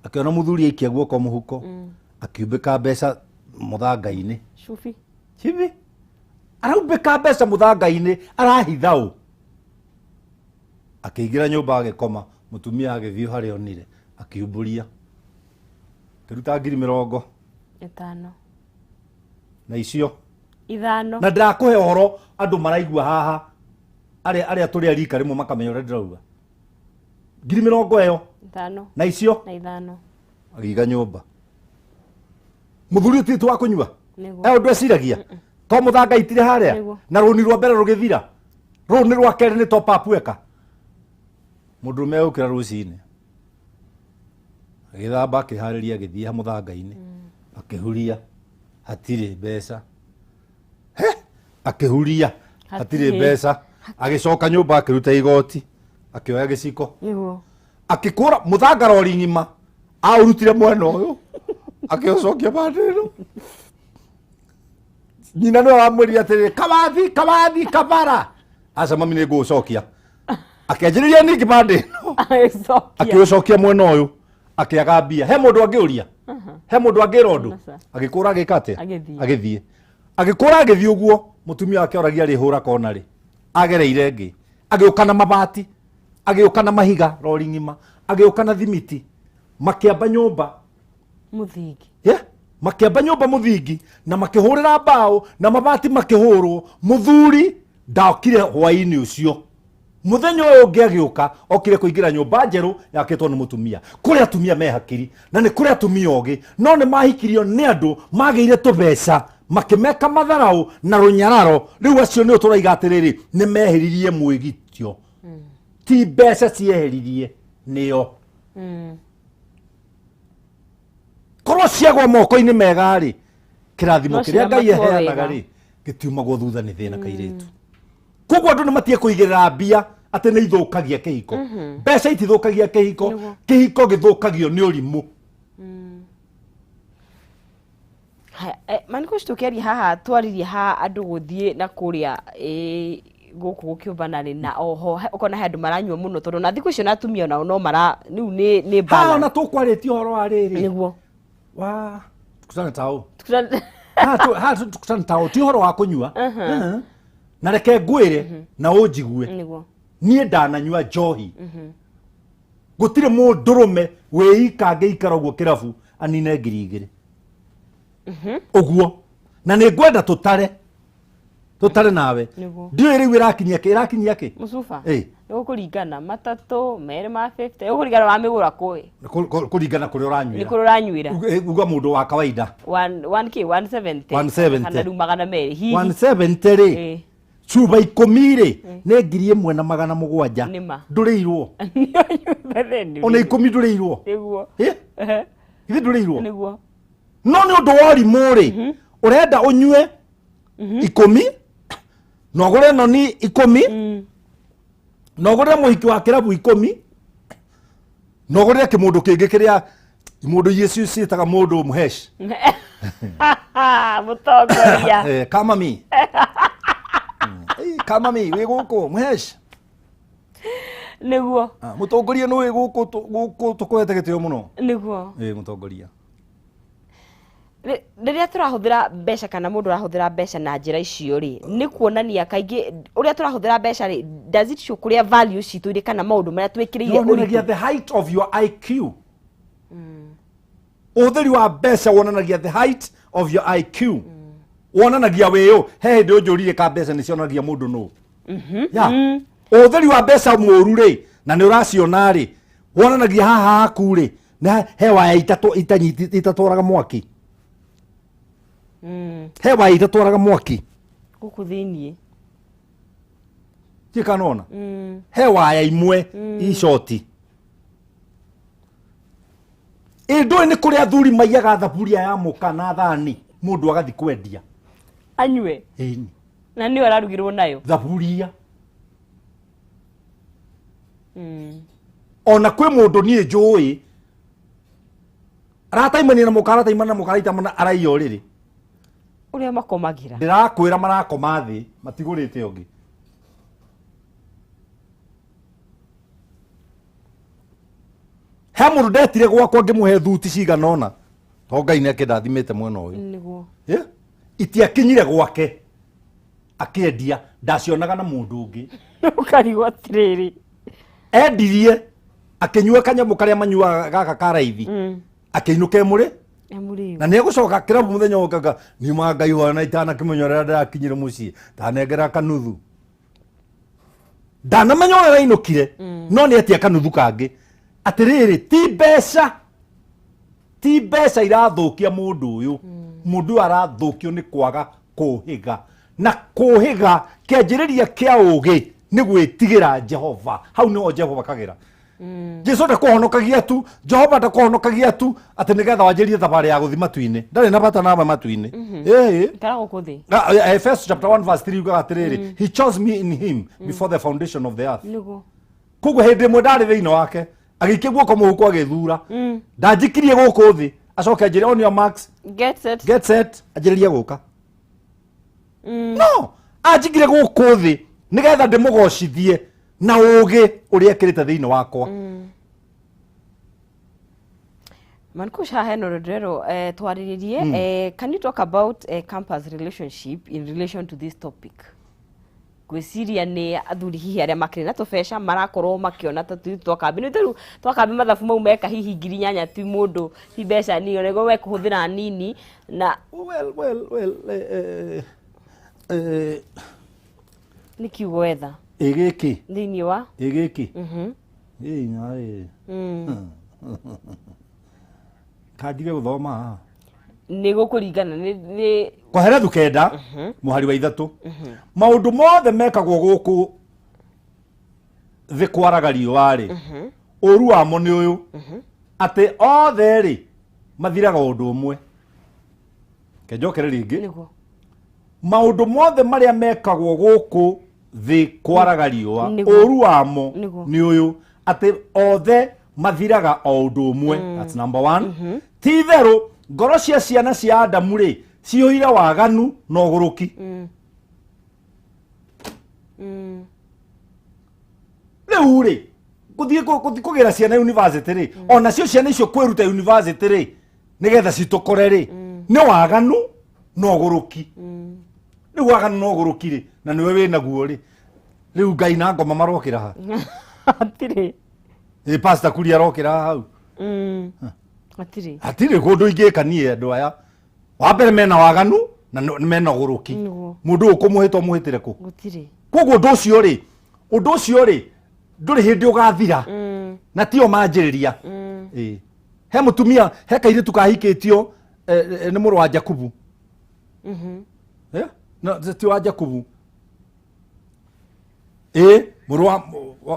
C: Akĩona mũthuri aikia guoko mũhuko, akiumbĩka mbeca mũthanga-inĩ.
A: Cubi.
C: Hivi araumbĩka mbeca mũthanga-inĩ, arahitha ũ. Akĩingĩra nyũmba, agĩkoma. Mũtumia agĩthiĩ harĩa onire, akiumbũria, akĩruta ngiri mĩrongo
A: 5.
C: Na icio
A: 5.
C: Na ndĩrakũhe ũhoro andũ maraigua haha, arĩa tũrĩ a rika rĩmwe makamenya ũrĩa ndĩrauga. Ngiri mĩrongo ĩyo
A: 5.
C: Na icio
A: Na 5.
C: Agĩiga nyũmba. Mũthuri ũtirĩ wa kũnyua. E ũndũ eciragia to mũthanga itire harĩa. Na rũni rwa mbere rũgĩthira, rũu nĩ rwa kerĩ, nĩ top up eka. Mũndũrũme egũkĩra rũcinĩ, agĩthamba, akĩharĩria, agĩthiĩ mũthanga-inĩ, akĩhuria, hatirĩ mbeca. He! Akĩhuria, hatirĩ
A: Hatirĩ.
C: mbeca. Agĩcoka nyũmba, akĩruta igoti, akĩoya gĩciko, akĩkũra mũthanga rori ng'ima. Aũrutire mwena ũyũ, akĩũcokia pande ĩno. Nyina nĩwe wamwĩrire atĩrĩrĩ, kawathi kawathi kabara, aca mami, nĩ ngũũcokia. Akĩanjĩrĩria ningĩ pande ĩno.
A: Agĩcokia.
C: Akĩũcokia mwena ũyũ, akĩaga mbia. He mũndũ angĩũria? He mũndũ angĩra ũndũ?
A: Aca.
C: Agĩkũra, agĩka atĩa?
A: Agĩthiĩ.
C: Agĩthiĩ, agĩkũra, agĩthiĩ ũguo. Mũtumia wake oragia rĩhũra kona rĩ agereire ĩngĩ, agĩũka na mabati, agĩũka na mahiga rori ng'ima, agĩũka na thimiti, makĩamba nyũmba.
A: Mũthingi.
C: Yeah? Makĩamba nyũmba mũthingi na makĩhũrĩra mbaũ na mabati makĩhũrwo. Mũthuri ndokire hwainĩ ũcio. Mũthenya ũyũ ũngĩ agĩũka, okire kũingĩra nyũmba njerũ yakĩtwo nĩ mũtumia. Kũrĩ atumia me hakiri na nĩ kũrĩ atumia ogĩ, no nĩ mahikirio nĩ andũ magĩire tũbeca, makĩmeka matharaũ na rũnyararo. Rĩu acio nĩo tũraiga atĩrĩrĩ, nĩ meheririe mwĩgitio, ti mbeca cieheririe nĩo. Korwo ciagwa moko-inĩ mega rĩ, kĩrathimo
A: No
C: kĩrĩa Ngai
A: ciramatwo
C: aheanaga
A: wega.
C: rĩ, gĩtiumagwo thutha nĩ thĩna kairĩtu. Koguo andũ nĩ matige kũigĩrĩra mbia atĩ nĩ ithũkagia kĩhiko. Mbeca itithũkagia kĩhiko. Kĩhiko gĩthũkagio nĩ ũrimũ.
A: Haya, maniko tũkĩaria haha, twaririe haha andũ gũthiĩ na kũrĩa gũkũ gũkĩũmbana rĩ, na oho ũkona he andũ maranyua mũno, tondũ na thikũ icio na atumia onao no mara rĩu nĩ
C: haha ona
A: balance.
C: Tũkwarĩtie ũhoro wa rĩrĩ wa tukutane tao. Haha tukutane tao, ti ũhoro wa kũnyua. Na reke ngwĩre na ũnjigue. Niĩ ndananyua njohi, gũtirĩ mũndũrũme wĩika angĩikara ũguo kĩrabu anine 2000 ũguo, na nĩ ngwenda tũtare, tũtare nawe. Ndiũĩ rĩu ĩrakinyia kĩ, ĩrakinyia kĩ.
A: Mũcuba.
C: Ĩ.
A: Nĩ gũkũringana matatũ merĩ ma 50, gũkũringana wamĩgũra kũĩ.
C: Kũringana kũrĩa
A: Nĩ
C: ũranyuĩra.
A: Kũrĩa ũranyuĩra.
C: Uga mũndũ wa kawaida.
A: 1K, 170.
C: 170.
A: Kana rĩu 200 hihi.
C: 170 rĩ, cuba 10 rĩ, nĩ 1700.
A: Nĩma.
C: Ndũrĩirwo.
A: Nĩũnyuĩte.
C: Ona 10 ndũrĩirwo. Ĩ? Githĩ ndũrĩirwo?
A: Nĩguo.
C: No nĩ ũndũ wa ũrimũ rĩ, ũrenda ũnyue 10. Na ũgũre noni 10, na ũgũrĩre mũhiki wa kĩrabu 10, na ũgũrĩre kĩmũndũ kĩngĩ kĩrĩa mũndũ iria ciĩtaga mũndũ mũhesh.
A: Mũtongoria.
C: Eh, kamami. Eh, kamami wĩ gũkũ mũhesh.
A: Nĩguo.
C: Ah, mũtongoria nĩ wĩ gũkũ gũkũ tũkũhete gĩtĩo mũno.
A: Nĩguo.
C: Ĩ mũtongoria.
A: Rĩrĩa tũrahũthĩra mbeca kana mũndũ arahũthĩra mbeca na njĩra icio rĩ, nĩ kuonania kaingĩ ũrĩa tũrahũthĩra mbeca rĩ, does it show kũrĩa value citũ irĩ kana maũndũ marĩa twĩkĩrĩire
C: Yonanagia
A: ũritũ?
C: the height of your IQ. Ũhũthĩri wa mbeca wonanagia the height of your IQ. Wonanagia wĩũ. He hĩndĩ ũnjũririe ka mbeca nĩ cionanagia mũndũ nũ. Ya. Ũhũthĩri wa mbeca mũũru rĩ, na nĩ ũraciona rĩ, wonanagia haha haku rĩ, na he waya itatwaraga mwaki. He waya itatwaraga mwaki.
A: Gũkũ thĩiniĩ.
C: Tiĩ kana ona. He waya imwe icoti. Ĩ ndũĩ nĩ kũrĩ athuri maiyaga thaburia ya mũka na thani mũndũ agathi kwendia.
A: Anyue.
C: Ĩni.
A: Na nĩyo ararugĩrwo nayo.
C: Thaburia. Ona kwĩ mũndũ niĩ njũĩ arataimania na mũka, arataimana na mũka, araitamana, araiya ũrĩrĩ.
A: Ũrĩa makomagĩra.
C: Ndĩrakwĩra marakoma thĩ matigũrĩte ũngĩ. He mũndũ ndetire gwakwa ngĩmũhe thuti cigana ũna, to Ngai nĩ akĩndathimĩte mwena ũyũ.
A: Nĩguo.
C: Yeah? Itiakinyire gwake akĩendia, ndacionaga na mũndũ ũngĩ.
A: Ũkarigwo atĩrĩrĩ.
C: Endirie akĩnyua kanyamũ karĩa manyuaga gaka ka raithi, akĩinũka emũrĩ.
A: Emũrĩu.
C: Na nĩ egũcoka kĩrabu mũthenya ũkaga niuma Ngai wana itanakĩmenya ũrĩa ndĩrakinyire mũciĩ, ndanengera kanuthu. Ndanamenya ũrĩa arainũkire, no nĩ etia kanuthu kangĩ. Atĩrĩrĩ, ti mbeca, ti mbeca irathũkia mũndũ ũyũ. Mũndũ ũyũ arathũkio nĩ kwaga kũhĩga. Na kũhĩga kĩanjĩrĩria kĩa ũgĩ nĩ gwĩtigĩra Jehova. Hau nĩho Jehova kagĩra. Jesu ndakũhonokagia tu, Jehova ndakũhonokagia tu atĩ nĩgetha wanjĩrĩrie thabarĩ ya gũthiĩ matu-inĩ. Ndarĩ na bata nawe matu-inĩ. Ĩĩ.
A: Ikara gũkũ thĩ.
C: Efeso chapter 1 verse 3 yugaga atĩrĩrĩ, he chose me in him before the foundation of the earth.
A: Nĩguo.
C: Koguo hĩndĩ ĩmwe ndarĩ thĩinĩ wake, agĩikia guoko mũhuko agĩthura. Ndanjikirie gũkũ thĩ, acoke anjĩre on your marks,
A: Get set.
C: get set, anjĩrĩrie gũka. No, anjigire gũkũ thĩ nĩgetha ndĩmũgocithie na ũgĩ ũrĩa ekĩrĩte thĩinĩ wakwa.
A: Mankush, haha hena ũndũ ndĩrerwo twarĩrĩrie. Can you talk about campus relationship in relation to this topic? Ngwĩciria nĩ athuri hihi arĩa makĩrĩ na tũbeca marakorwo makĩona ta tũirĩtu twa kambĩ. Nĩ rĩu twa kambĩ mathabu mau meka hihi 8,000 ti mũndũ, ti mbeca nini, ona nĩguo mekũhũthĩra nini na
C: Well, well, well,
A: nĩ kiugo wetha
C: ĩ gĩkĩ
A: thĩinĩ wa
C: ĩ gĩkĩ ĩ na ĩ kandige gũthoma haha.
A: Nĩ gũkũringana nĩ
C: Koherethu 9 mũhari wa 3, maũndũ mothe mekagwo gũkũ thĩ kwaraga riũa rĩ, ũru wamo nĩ ũyũ, atĩ othe rĩ mathiraga ũndũ ũmwe. Kenjokere rĩngĩ.
A: Nĩguo.
C: Maũndũ mothe marĩa mekagwo gũkũ thĩ kwaraga riũa, ũru wamo nĩ ũyũ, atĩ othe mathiraga o ũndũ ũmwe. That's number one. Ti itherũ ngoro cia ciana cia Adamu rĩ ciyũire waganu na ũgũrũki. Rĩu rĩ gũthiĩ gũthiĩ kũgĩra ciana university rĩ, ona cio ciana icio kwĩruta university rĩ nĩgetha citũkore rĩ, nĩ waganu na ũgũrũki. Rĩu waganu na ũgũrũki rĩ, na nĩwe wĩnaguo rĩ, rĩu Ngai na ngoma marokĩra ha?
A: Hatirĩ.
C: Ĩ pastor Kuria arokĩra ha hau?
A: Hatirĩ.
C: Hatirĩ kũndũ ingĩka niĩ. Andũ aya wa mbere mena waganu na mena ũgũrũki. Mũndũ ũyũ kũmũhĩta ũmũhĩtĩre kũ?
A: Gũtirĩ.
C: Koguo ũndũ ũcio rĩ ndũrĩ hĩndĩ ũgathira, na tio manjĩrĩria. Ĩĩ. He mũtumia, he kairĩtu kahikĩtio nĩ mũrũ wa Jakubu. Eh? No, ti wa Jakubu, ĩ mũrũ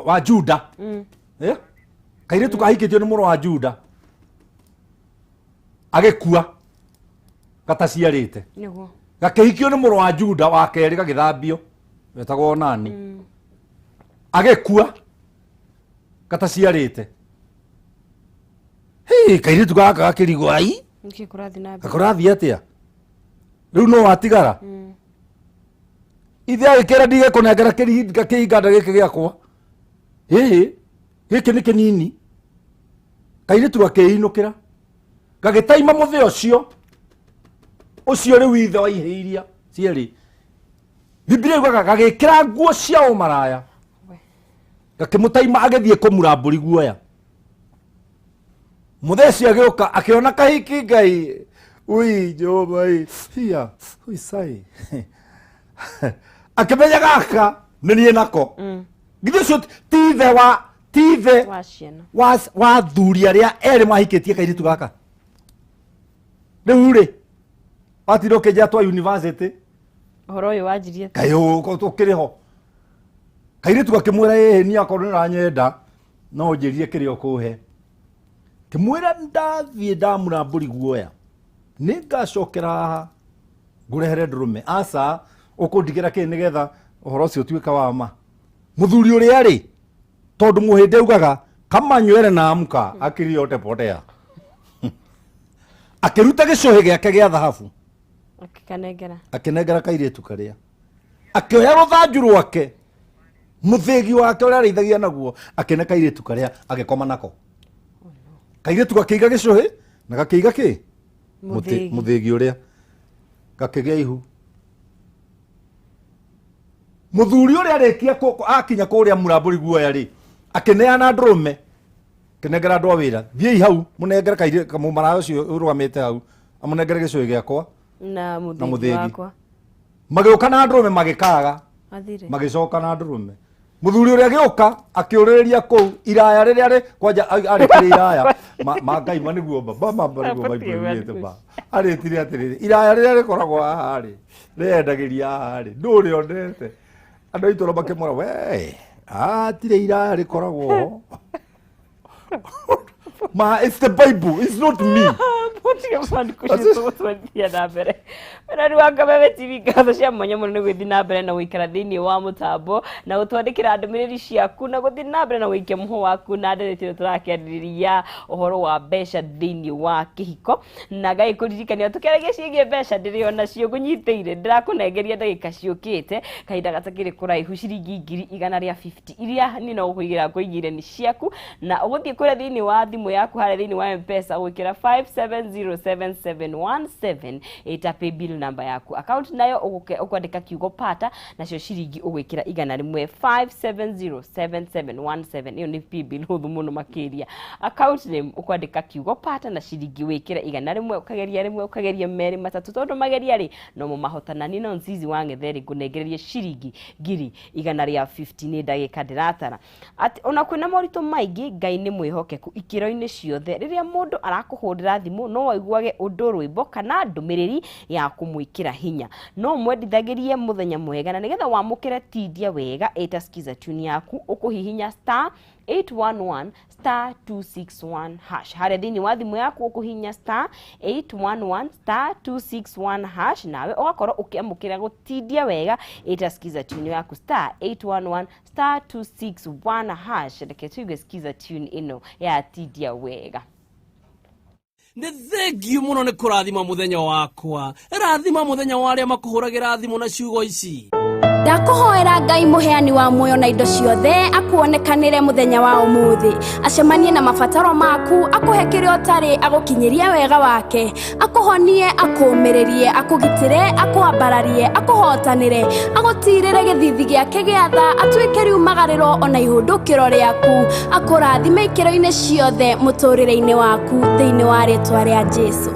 C: wa Juda. Eh? Kairĩtu kahikĩtio nĩ mũrũ wa Juda agĩkua gataciarĩte. Gakĩhikio nĩ mũrũ wa Juda wa kerĩ, gagĩthambio. Wetagwo Onani. Agĩkua gataciarĩte. Hĩ, kairĩtu gaka gakĩrigwo, ai,
A: Nĩkĩ kũrathiĩ na mbere?
C: Gakũrathiĩ atĩa rĩu? No watigara ithe agĩkĩra, ndigekũnengera kĩhinganda gĩkĩ gĩakwa, ĩhĩ, gĩkĩ nĩ kĩnini. Kairĩtu gakĩinũkĩra, gagĩtaima mũthĩ ũcio ũcio rĩu ithe wa ihĩ iria cierĩ. Biblia yugaga gagĩkĩra nguo cia ũmaraya, gakĩmũtaima, agĩthiĩ kũmura mbũri guoya. Mũtheci agĩũka, akĩona kahiki. Ngai ui, Jehova ĩ, hiya ui sai, akĩmenya gaka nĩ niĩ nako. Githĩ ũcio ti ithe wa, ti ithe
A: wa ciana
C: wa thuri arĩa erĩ mahikĩtie kairĩtu gaka? Rĩu rĩ, watinda ũkĩnjĩra twa university.
A: Ũhoro ũyũ wanjirie atĩa?
C: Kaĩ ũkĩrĩ ho? Kairĩtu gakĩmwĩra, ĩhĩ, niĩ akorwo nĩ ũranyenda, no ũnjĩrire kĩrĩa ũkũhe. Kĩmwĩra, ndathiĩ ndamura mbũri guoya, nĩ ngacokera haha ngũrehere ndũrũme. Aca, ũkũndigĩra kĩ nĩgetha ũhoro ũcio ũtuĩka wa ma? Mũthuri ũrĩa rĩ, tondũ mũhĩndĩ augaga kama nywere na amka akili yote potea, akĩruta gĩcũhĩ gĩake gĩa thahabu.
A: Akĩkanengera.
C: Akĩnengera kairĩtu karĩa, akĩoya rũthanju rwake, mũthĩgi wake ũrĩa arĩithagia naguo, akĩne kairĩtu karĩa, agĩkoma nako. Kairĩtu gakĩiga gĩcũhĩ na gakĩiga kĩ?
A: Mũthĩgi.
C: Mũthĩgi ũrĩa. Gakĩgĩa ihu. Mũthuri ũrĩa arĩkia akinya kũrĩa murambũri guoya rĩ, akĩneana ndũrũme, kĩnengera andũ a wĩra, thiĩi hau mũnengere mũmaraya ũcio ũrũgamĩte hau, amũnengere gĩcũhĩ gĩakwa
A: na
C: na
A: mũthĩgi
C: mũthĩgi.
A: Wakwa.
C: Magĩũka na ndũrũme, magĩkaga.
A: Athire.
C: Magĩcoka na ndũrũme. Mũthuri ũrĩa agĩũka, akĩũrĩrĩria kũu iraya rĩrĩa rĩ kwanja arĩkĩrĩ iraya ma Ngai ma nĩguo ma ma ma ma nĩguo Bible yugĩte ma arĩtire atĩrĩrĩ, iraya rĩrĩa rĩkoragwo haha rĩ, rĩendagĩria haha rĩ, ndũ rĩonete? Andũ a itũũra makĩmwĩra, we hatirĩ iraya rĩkoragwo ho. Ma, it's the Bible, it's not me.
A: Mũtige maandĩko tũgũtwarithia na mbere. Wĩrori wa Kameme TV, ngatho cia mwanya mũno nĩ gũthiĩ na mbere na gũikara thĩinĩ wa mũtambo na gũtwandĩkĩra ndũmĩrĩri ciaku na gũthiĩ na mbere na gũikia mũhũ waku na ndereti ĩno tũrakĩarĩrĩria ũhoro wa mbeca thĩinĩ wa kĩhiko. Na ngagĩkũririkania, tũkĩaragia ciĩgiĩ mbeca, ndĩrĩ onacio ngũnyitĩire, ndĩrakũnengeria ndagĩka ciũkĩte, kahinda gatakĩrĩ kũraihu, ciringi 150,000 iria niĩ no gũkũigĩra ngũigĩire nĩ ciaku, na ũgũthiĩ kũrĩa thĩinĩ wa thimũ yaku, harĩa thĩinĩ wa Mpesa, ũgwĩkĩra 5707717 ĩta paybill number yaku. Account nayo ũkwandĩka kiugo pata, nacio ciringi ũgwĩkĩra 100. 5707717, ĩyo nĩ paybill hũthũ mũno makĩria. Account name ũkwandĩka kiugo pata na ciringi wĩkĩre 100. Ũkageria rĩmwe, ũkageria merĩ, matatũ, tondũ mageria rĩ nomo mahotana. Niĩ no Nzizi wa Ng'etheri ngũnengererie ciringi 150,000 nĩ ndagĩka ndĩratara atĩ ona kwĩna moritũ maingĩ, Ngai nĩ mwĩhokeku ikĩro-inĩ ciothe. Rĩrĩa mũndũ arakũhũrĩra thimũ, no waiguage ũndũ, rwĩmbo kana ndũmĩrĩri ya kũmwĩkĩra hinya, no mwendithagĩrie mũthenya mwega. Na nĩgetha wamũkĩre tindia wega ĩta skiza tune yaku, ũkũhihinya star 811 star 261 hash harĩa thĩinĩ wa thimũ yaku. Ũkũhihinya star 811 star 261 hash, nawe ũgakorwo ũkĩamũkĩra gũtindia wega ĩta skiza tune yaku, star 811 star 261 hash. Reke tuigue skiza tune ĩno ya tindia wega.
D: Nĩ thengiũ mũno nĩ kũrathima mũthenya wakwa. Rathima mũthenya wa arĩa makũhũragĩra thimũ na ciugo ici.
E: Ndakũhoera Ngai mũheani wa muoyo na indo ciothe akuonekanĩre mũthenya wa ũmũthĩ, acemanie na mabataro maku, akũhe kĩrĩa ũtarĩ, agũkinyĩrie wega wake, akũhonie, akũũmĩrĩrie, akũgitĩre, akũambararie, akũhotanĩre, agũtirĩre gĩthithi gĩake gĩa tha, atuĩke riumagarĩro ona ihũndũkĩro rĩaku, akũrathime ikĩro-inĩ ciothe mũtũrĩre-inĩ waku, thĩinĩ wa rĩtwa rĩa Jesu.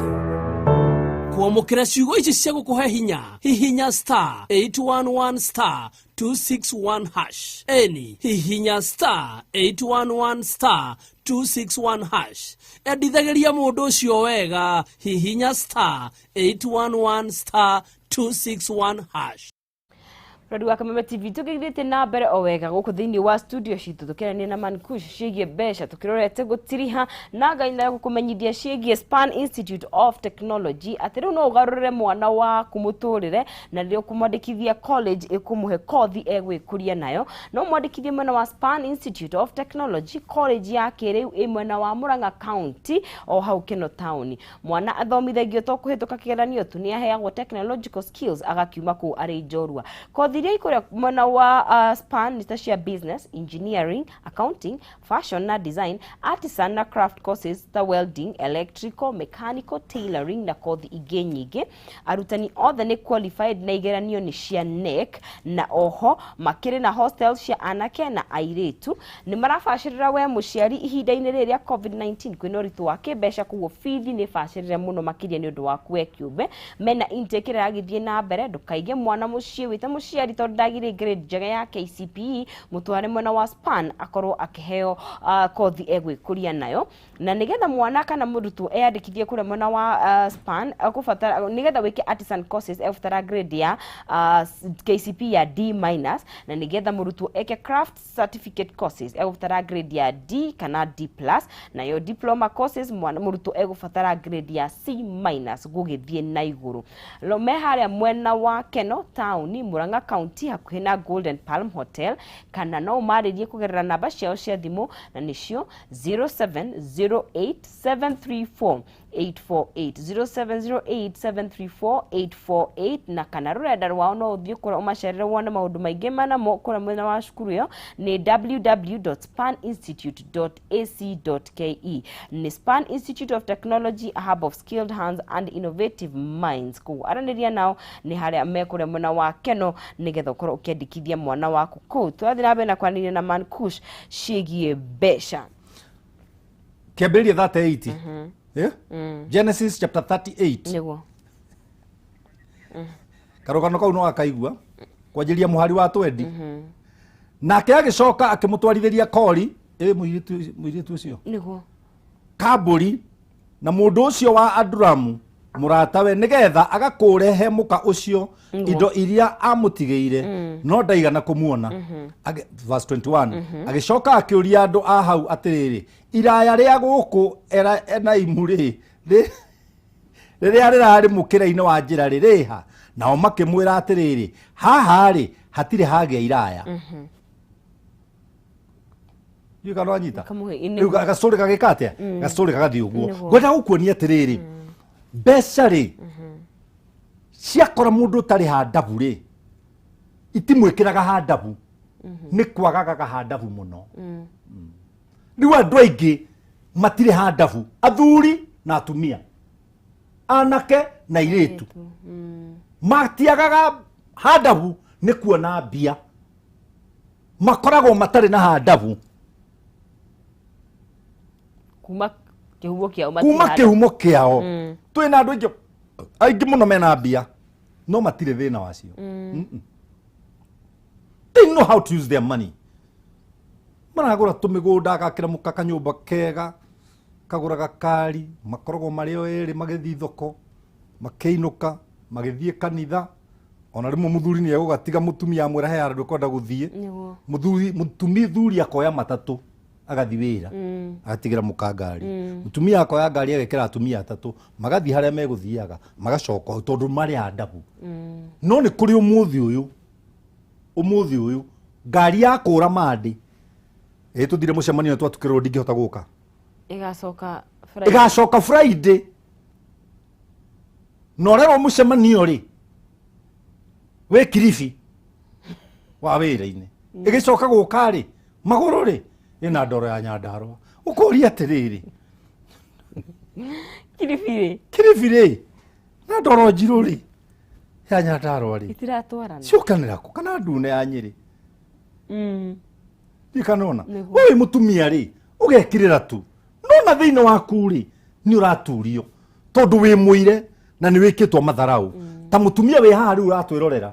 D: Kwamũkĩra ciugo ici cia gũkũhe hinya, hihinya star 811 star 261 hash. Eni, hihinya star 811 star 261 hash. Endithagĩria mũndũ ũcio wega, hihinya star 811 star 261 hash.
A: Rodi wa Kameme TV tũgĩthiĩte na mbere o wega gũkũ thĩinĩ wa studio citũ tũkĩarania na Mankush ciĩgiĩ mbeca tũkĩrorete gũtiriha na Ngai na gũkũmenyithia ciĩgiĩ Span Institute of Technology atĩ rĩu no ũgarũrĩre mwana waku mũtũrĩre na rĩrĩa ũkũmwandĩkithia college ĩkũmũhe kothi egwĩkũria nayo no mwandĩkithie mwena wa Span Institute of Technology college ya kĩrĩu ĩ mwena wa Murang'a County o hau Keno Town. Mwana athomithagio to kũhĩtũka kĩgeranio tu nĩ aheagwo technological skills agakiuma kũu arĩ njorua. Kothi iria ikũrĩa mwena wa Span nĩ ta cia business, engineering, accounting, fashion na design, artisan na craft courses ta welding, electrical, mechanical, tailoring na kothi ingĩ nyingĩ. Arutani othe nĩ qualified na igeranio nĩ cia KNEC na oho makĩrĩ na hostel cia anake na airĩtu. Nĩ marabacĩrĩra we mũciari ihinda-inĩ rĩrĩ rĩa COVID-19 kwĩna ũritũ wa kĩmbeca koguo bithi nĩ bacĩrĩre mũno makĩria nĩ ũndũ waku we kĩũmbe. Mena intake ĩrĩa ĩragĩthiĩ na mbere ndũkaige mwana mũciĩ wĩta mũciari tondũ ndagire grade njega ya KCPE mũtware mwena wa Span akorwo akĩheo kothi egwĩkũria nayo na nĩgetha mwana kana mũrutwo eyandĩkithie kũrĩa mwena wa Span akũbatara nĩgetha wĩke artisan courses egũbatara grade ya KCPE ya D minus na nĩgetha mũrutwo eke craft certificate courses egũbatara grade ya D kana D plus nayo diploma courses mwana mũrutwo egũbatara grade ya C minus gũgĩthiĩ na igũrũ. Me harĩa mwena wa Keno Town Murang'a County hakuhĩ na Golden Palm Hotel kana no ũmarĩrie kũgerera namba ciao cia thimũ na nĩcio 0708 734 848 0708 734 848 na kana rũrenda rwao no ũthiĩ kũrĩa ũmacerere wone maũndũ maingĩ manamo kũrĩa mwena wa cukuru ĩyo nĩ www.spaninstitute.ac.ke. Nĩ Span Institute of Technology, a hub of skilled hands and innovative minds. Koguo aranĩria nao nĩ harĩa mekũrĩa mwena wa Keno nĩgetha ũkorwo ũkĩandĩkithia mwana waku kũu. Tũrathiĩ na mbere na kwaranĩria na Mankush ciĩgiĩ mbeca.
C: Kĩambĩrĩria 38. Yeah? Genesis chapter 38.
A: Nĩguo.
C: Karũgano kau no akaigua kwanjĩria mũhari wa 20. Nake agĩcoka akĩmũtwarithĩria kori ĩ mũirĩtu ũcio
A: Nĩguo.
C: Kambũri na mũndũ ũcio wa Aduramu mũratawe nĩgetha agakũre he mũka ũcio indo iria amũtigĩire no ndaigana kũmuona. Verse 21, agĩcoka akĩũria andũ a hau atĩrĩrĩ, iraya rĩa gũkũ Enaimu rĩ rĩrĩa rĩrarĩ mũkĩra-inĩ wa njĩra rĩ rĩha? Nao makĩmwĩra atĩrĩrĩ, haha rĩ hatirĩ hagĩa iraya. Ndiũĩ kana wanyita. Rĩu gacũrĩ gagĩka atĩa? Gacũrĩ gagathiĩ ũguo. Ngwenda gũkuonia atĩrĩrĩ, mbeca rĩ ciakora mũndũ ũtarĩ handabu rĩ itimwĩkĩraga handabu, nĩ kwagagaga handabu mũno. Rĩu andũ aingĩ matirĩ handabu, athuri na atumia, anake na airĩtu, matiagaga handabu nĩ kuona mbia, makoragwo matarĩ na handabu.
A: Kuma kĩhumo kĩao.
C: Kuma kĩhumo kĩao. Twĩna andũ aingĩ aingĩ mũno mena mbia no matirĩ thĩna wacio. They know how to use their money. Maragũra tũmĩgũnda, agakĩra mũka kanyũmba kega, kagũra gakari, makoragwo marĩ o erĩ magĩthiĩ thoko, makĩinũka, magĩthiĩ kanitha. Ona rĩmwe mũthuri nĩ egũgatiga mũtumia amwĩra he handũ kwenda gũthiĩ. Mũthuri mũtumia thuri akoya matatũ agathiĩ wĩra, agatigĩra mũka ngari. Mũtumia akoya ngari agekĩra atumia atatũ, magathiĩ harĩa megũthiaga, magacoka tondũ marĩ andabu. No nĩ kũrĩ ũmũthĩ ũyũ, ũmũthĩ ũyũ ngari ya kũra mandĩ ĩ tũthire mũcemanio twatukĩrwo ndingĩhota gũka.
A: Ĩgacoka Friday.
C: Ĩgacoka Friday na ũrerwo mũcemanio rĩ wĩ Kiribi wa wĩra-inĩ, ĩgĩcoka gũka rĩ magũrũ rĩ ĩna ndoro ya Nyandarũa. Ũkũria atĩrĩrĩ,
A: Kiribi rĩ?
C: Kiribi rĩ na ndoro njirũ rĩ ya Nyandarũa rĩ
A: itiratwarana.
C: Ciũkanĩra kũ kana ndune ya Nyĩrĩ? Ndikanona.
A: Nĩguo.
C: Ũyũ mũtumia rĩ ũgekirĩra tu no na thĩinĩ waku rĩ nĩ ũraturio tondũ wĩ mũire na nĩ wĩkĩtwo matharau. Ta mũtumia wĩ haha rĩu ũratwĩrorera,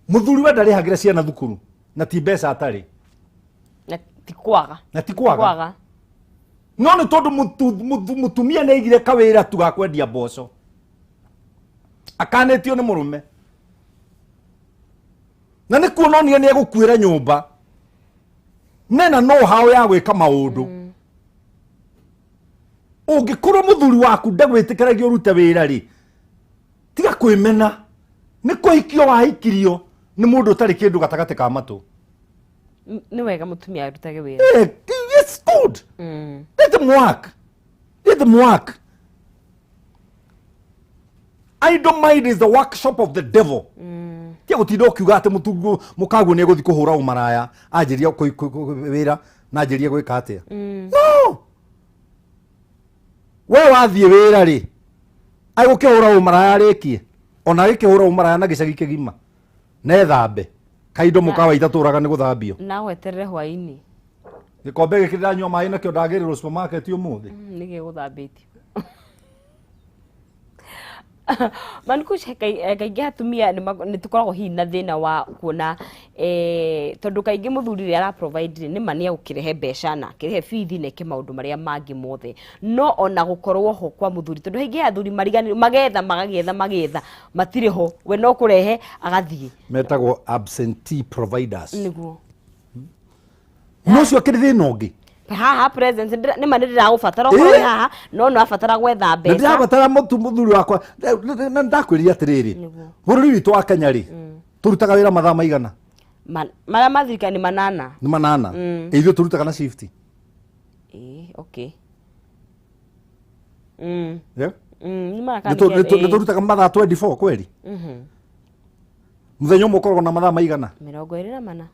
C: mũthuri we ndarĩhagĩra ciana thukuru na ti mbeca atarĩ.
A: Na ti kwaga.
C: Na ti kwaga.
A: Kwaga.
C: No nĩ tondũ mũtumia nĩ aigire kawĩra tu ga kwendia mboco akanĩtio nĩ mũrũme. Na nĩ kuonania nĩ egũkuĩra nyũmba. Nena know how ya gwĩka maũndũ. Ũngĩkorwo mũthuri waku ndagwĩtĩkĩragia ũrute wĩra rĩ, tiga kwĩmena. Nĩ kũhikio wahikirio nĩ mũndũ ũtarĩ kĩndũ gatagatĩ ka matũ.
A: Nĩ wega mũtumia arutage wĩra.
C: It's good. Let them work. Let them work. Idle mind is the workshop of the devil. Tia gutinda ukiuga ati mutungu mukaguo ni eguthi kuhura umaraya anjiria wira na anjiria gwika atia. No. We wathie wira ri agukihura umaraya arikie ona agikihura umaraya na gicagi kigima nethambe kaindo mukawa itaturaga ni guthambio
A: Na weterere hwaini.
C: Gikombe giki ndanyua maĩ nakĩo ndagĩrĩrwo supermarket ũmũthĩ.
A: Nĩgĩgũthambĩtio. Mankush kaingĩ atumia nĩ tũkoragwo hihi na thĩna wa kuona tondũ kaingĩ mũthuri rĩrĩa ara provide nĩ ma nĩ egũkĩrehe mbeca na akĩrehe bithi na eke maũndũ marĩa mangĩ mothe, no ona gũkorwo ho kwa mũthuri tondũ kaingĩ athuri mariganĩrwo magetha magagetha magetha matirĩ ho, we no kũrehe agathiĩ.
C: Metagwo absentee providers.
A: Nĩguo.
C: No ũcio akĩrĩ thĩna ũngĩ.
A: Haha presence nĩ ma nĩ ndĩragũbatara ũkorwo wĩ haha no no abatara gwetha mbeca.
C: Ndĩrabatara mũthuri wakwa na ndakwĩrire atĩrĩrĩ, bũrũri witũ wa Kenya rĩ tũrutaga wĩra mathaa maigana?
A: Marĩa ma thirikari nĩ manana.
C: Nĩ manana. Ithuĩ tũrutaga na shift.
A: Okay.
C: Yeah? Nĩ tũrutaga mathaa 24 kweri? Mũthenya ũmwe ũkoragwo na mathaa maigana?
A: 24.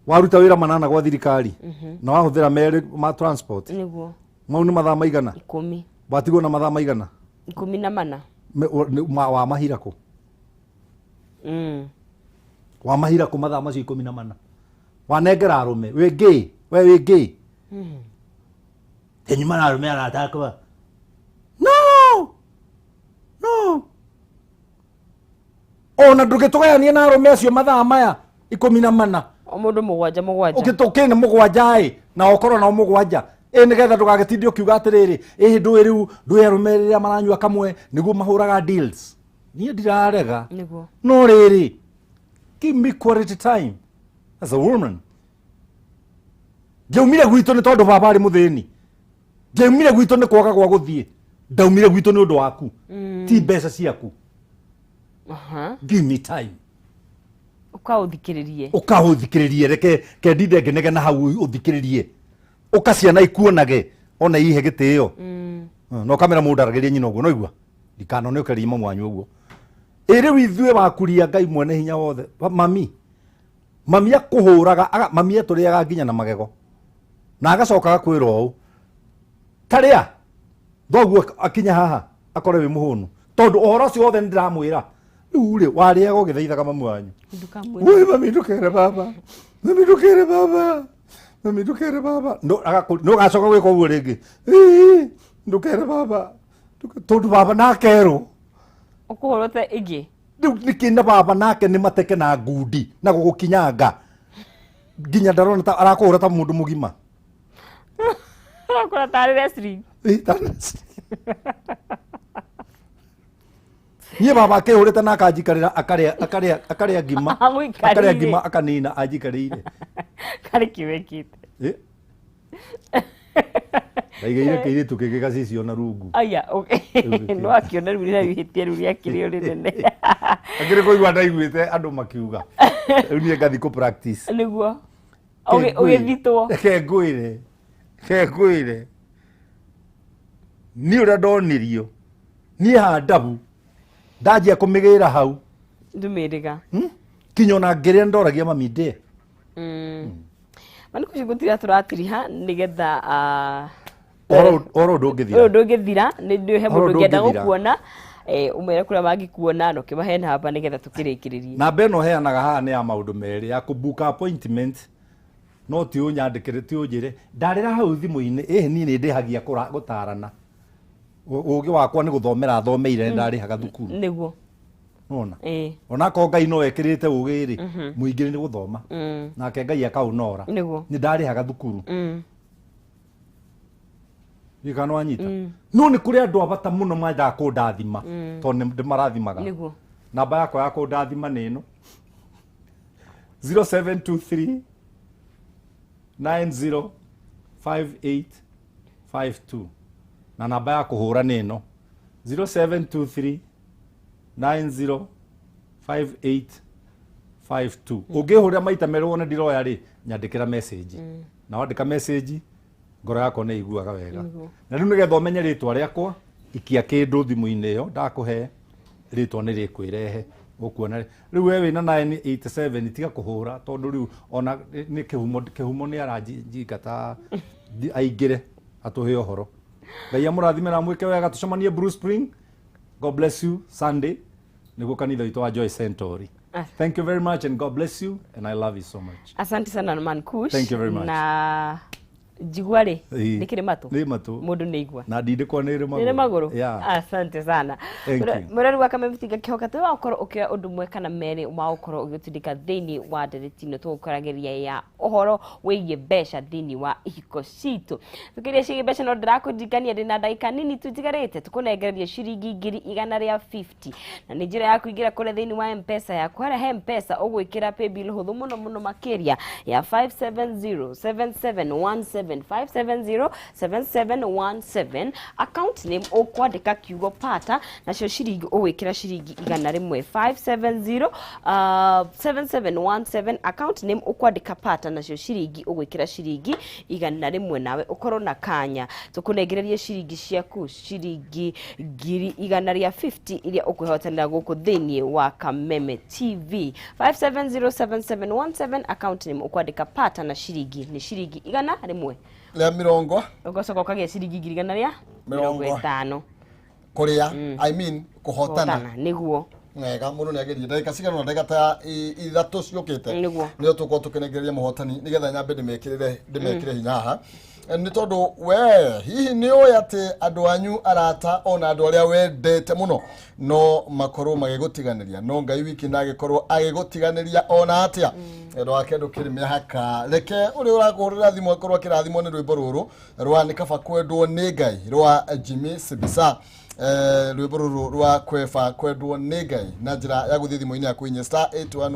C: Waruta wĩra manana gwa thirikari na wahũthĩra merĩ ma transport.
A: Nĩguo.
C: Mau nĩ mathaa maigana?
A: 10.
C: Watigwo na mathaa maigana?
A: 14.
C: Wa mahira kũ? Wa mahira kũ mathaa macio 14? Wanengera arũme wĩ gay, we wĩ gay. Nyuma na arũme arata akwa. No! No! Ona ndũgĩtũgayanie na arũme acio mathaa maya 14.
A: O mũndũ mũgwanja mũgwanja.
C: Ũgĩtũkĩne mũgwanja ĩ na ũkorwo nao mũgwanja ĩ nĩgetha ndũgagĩtinde ũkiuga atĩrĩrĩ ĩ ndũĩ rĩu ndũĩ arũme rĩrĩa maranyua kamwe nĩguo mahũraga deals. Niĩ ndirarega.
A: Nĩguo.
C: No rĩrĩ, give me quality time as a woman. Ndiaumire gwitũ nĩ tondũ baba arĩ mũthĩni. Ndiaumire gwitũ nĩ kwaga gwa gũthiĩ. Ndaumire gwitũ nĩ ũndũ waku. Ti mbeca ciaku. Give me time.
A: Ũkaũthikĩrĩrie.
C: Ũkaũthikĩrĩrie reke kendinde ngenege na hau ũthikĩrĩrie. Ũka ciana ikuonage ona ihe gĩtĩo. No kamera mũndũ aragĩrie nyina ũguo no igua. Ndikanone ũkĩaria mamu wanyu ũguo. Ĩ rĩu ithuĩ wakuria Ngai mwene hinya wothe. Mami. Mami akũhũraga, mami atũrĩaga nginya na magego. Na agacoka agakwĩra ũũ. Tarĩa. Thoguo akinya haha akore wĩ mũhũnu. Tondũ ũhoro ũcio wothe nĩndĩramwĩra. Rĩu rĩ warĩaga ũgĩthaithaga mamu wanyu. Woi mami ndũkere baba. Mami ndũkere baba. Mami ndũkere baba. No ũgacoka gwĩka ũguo rĩngĩ. Ndũkere baba. Tondũ baba nakerwo.
A: Ũkũhũrwo ĩngĩ.
C: Rĩu nĩkĩ na baba nake nĩ mateke na ngundi na gũgũkinyanga. Nginya ndarona ta arakũhũra ta mũndũ mũgima.
A: Arakũhũra tarĩ wrestling.
C: Niĩ baba akĩhũrĩte na akanjikarĩra akarĩa ngima. Akarĩa ngima akanina anjikarĩire.
A: Karĩ kĩwekĩte.
C: Ndaigĩire kĩirĩtu kĩngĩ gacicio na rungu.
A: Aya, okay. No akĩona rĩu rĩrĩa ihĩtia rĩu rĩakĩrĩ o rĩnene.
C: Akĩrĩ kũigua ndaiguĩte andũ makiuga. Rĩu niĩ ngathi kũ practice.
A: Nĩguo. Ũgĩthitwo.
C: Reke ngwĩre. Reke ngwĩre. Niĩ ũrĩa ndonirio. Niĩ handabu. Ndanjia kũmĩgĩra hau.
A: Ndũmĩrĩga.
C: Kinya ona ngĩrĩa ndoragia mami ndĩe.
A: Mani kuci gũtira tũratiriha nĩgetha
C: Oro ndũngĩthira.
A: Ũyũ ndũngĩthira nĩ he mũndũ ũngĩenda gũkuona ũmwĩre kũrĩa mangĩkuona na ũkĩmahe namba nĩgetha tũkĩrĩkĩrĩrie.
C: Namba ĩno heanaga haha nĩ ya maũndũ merĩ ya kũbuka appointment no ti ũnyandĩkĩre ti ũnjĩre ndarĩra hau thimũ-inĩ ĩhĩ niĩ nĩ ndĩhagia gũtarana. Ũgĩ wakwa nĩ gũthomera thomeire ndarĩhaga thukuru.
A: Nĩguo.
C: Nona. Onakorwo Ngai no ekĩrĩte ũgĩ rĩ mũingĩ nĩ gũthoma. Nake Ngai akaũnora.
A: Nĩguo.
C: Nĩ ndarĩhaga thukuru. Gĩkano wanyita. No nĩ kũrĩ andũ a bata mũno mendaga kũndathima tondũ nĩ marathimaga.
A: Nĩguo.
C: Namba yakwa ya kũndathima nĩ ĩno. 0723 905852, na namba ya kũhũra nĩ ĩno, 0723 905852. Ũngĩhũrĩra maita merĩ wone ndiroya rĩ, nyandĩkĩra message, na wandĩka message ngoro yakwa nĩ iguaga wega. Na rĩu nĩgetha ũmenye rĩtwa rĩakwa, ikia kĩndũ thimũ-inĩ ĩyo ndakũhe, rĩtwa nĩ rĩkwĩrehe ũkuona. Rĩu we wĩna 987, tiga kũhũra, tondũ rĩu ona nĩ kĩhumo, kĩhumo nĩ aranjingata aingĩre atũhe ũhoro. Ngai amũrathime na amwĩke wega. Tũcemanie Blue Spring, God bless you, Sunday nĩguo kanitha witũ wa Joy Century.
A: Ah.
C: Thank you very much and God bless you and I love you so much.
A: Asante sana, Man Kush.
C: Thank you very much.
A: Na njigua rĩ,
C: Ĩĩ.
A: nĩ kĩrĩ matũ.
C: Nĩ matũ.
A: Mũndũ nĩ igua.
C: Na ndindĩkwa nĩ ĩrĩ magũrũ.
A: Nĩ magũrũ.
C: Yeah.
A: Asante sana.
C: Thank you.
A: Mũrori wa Kameme Tiga kĩhoka tĩ wa gũkorwo ũkĩoya ũndũ ũmwe kana merĩ wa gũkorwo ũgĩtindĩka thĩinĩ wa ndereti ĩno tũgũkoragĩria ya ũhoro wĩgiĩ mbeca thĩinĩ wa ihiko citũ. Tũkĩria ciĩgiĩ mbeca, no ndĩrakũririkania ndĩna ndagĩka nini tu itigarĩte tũkũnengereria ciringi 150,000, na nĩ njĩra ya kũingĩra kũrĩa thĩinĩ wa Mpesa yaku. Harĩa he Mpesa ũgwĩkĩra paybill hũthũ mũno mũno makĩria ya 5707717, 5707717. Account name ũkwandĩka kiugo pata, nacio ciringi ũgwĩkĩra ciringi 100. 570 7717, account name ũkwandĩka pata, nacio ciringi ũgwĩkĩra ciringi 100, nawe ũkorwo na kanya tũkũnengererie ciringi ciaku, ciringi 150,000 iria ũkwĩhotanĩra gũkũ thĩinĩ wa Kameme TV. 5707717, account name ũkwandĩka pata, na ciringi nĩ ciringi 100
F: rĩa mĩrongo.
A: Ũgacoka ũkagĩa ciringi ngiri igana rĩa
F: mĩrongo
A: mĩrongo ĩtano.
F: Kũrĩa, I mean kũhotana.
A: Kũhotana nĩguo.
F: Wega mũndũ nĩ agerie ndagĩka cigana ũna, ndagĩka ta 3 ciũkĩte.
A: Nĩguo.
F: Nĩo tũkorwo tũkĩnengereria mũhotani nĩgetha nyambe ndĩmekĩre hinya haha. Nĩ tondũ we hihi nĩ ũĩ atĩ andũ anyu, arata, ona andũ arĩa wendete mũno no makorwo magĩgũtiganĩria, no Ngai wiki na agĩkorwo agĩgũtiganĩria ona atĩa? Wendo wake ndũkĩrĩ mĩhaka. Reke ũrĩa ũrakũhũrĩra thimũ akorwo akĩrathimwo nĩ rwĩmbo rũrũ rwa Nĩ Kaba Kwendwo Nĩ Ngai rwa Jimmy Sibisa. Rwĩmbo rũrũ rwa kweba kwendwo nĩ Ngai na njĩra ya gũthiĩ thimũ-inĩ yaku, inya star 811.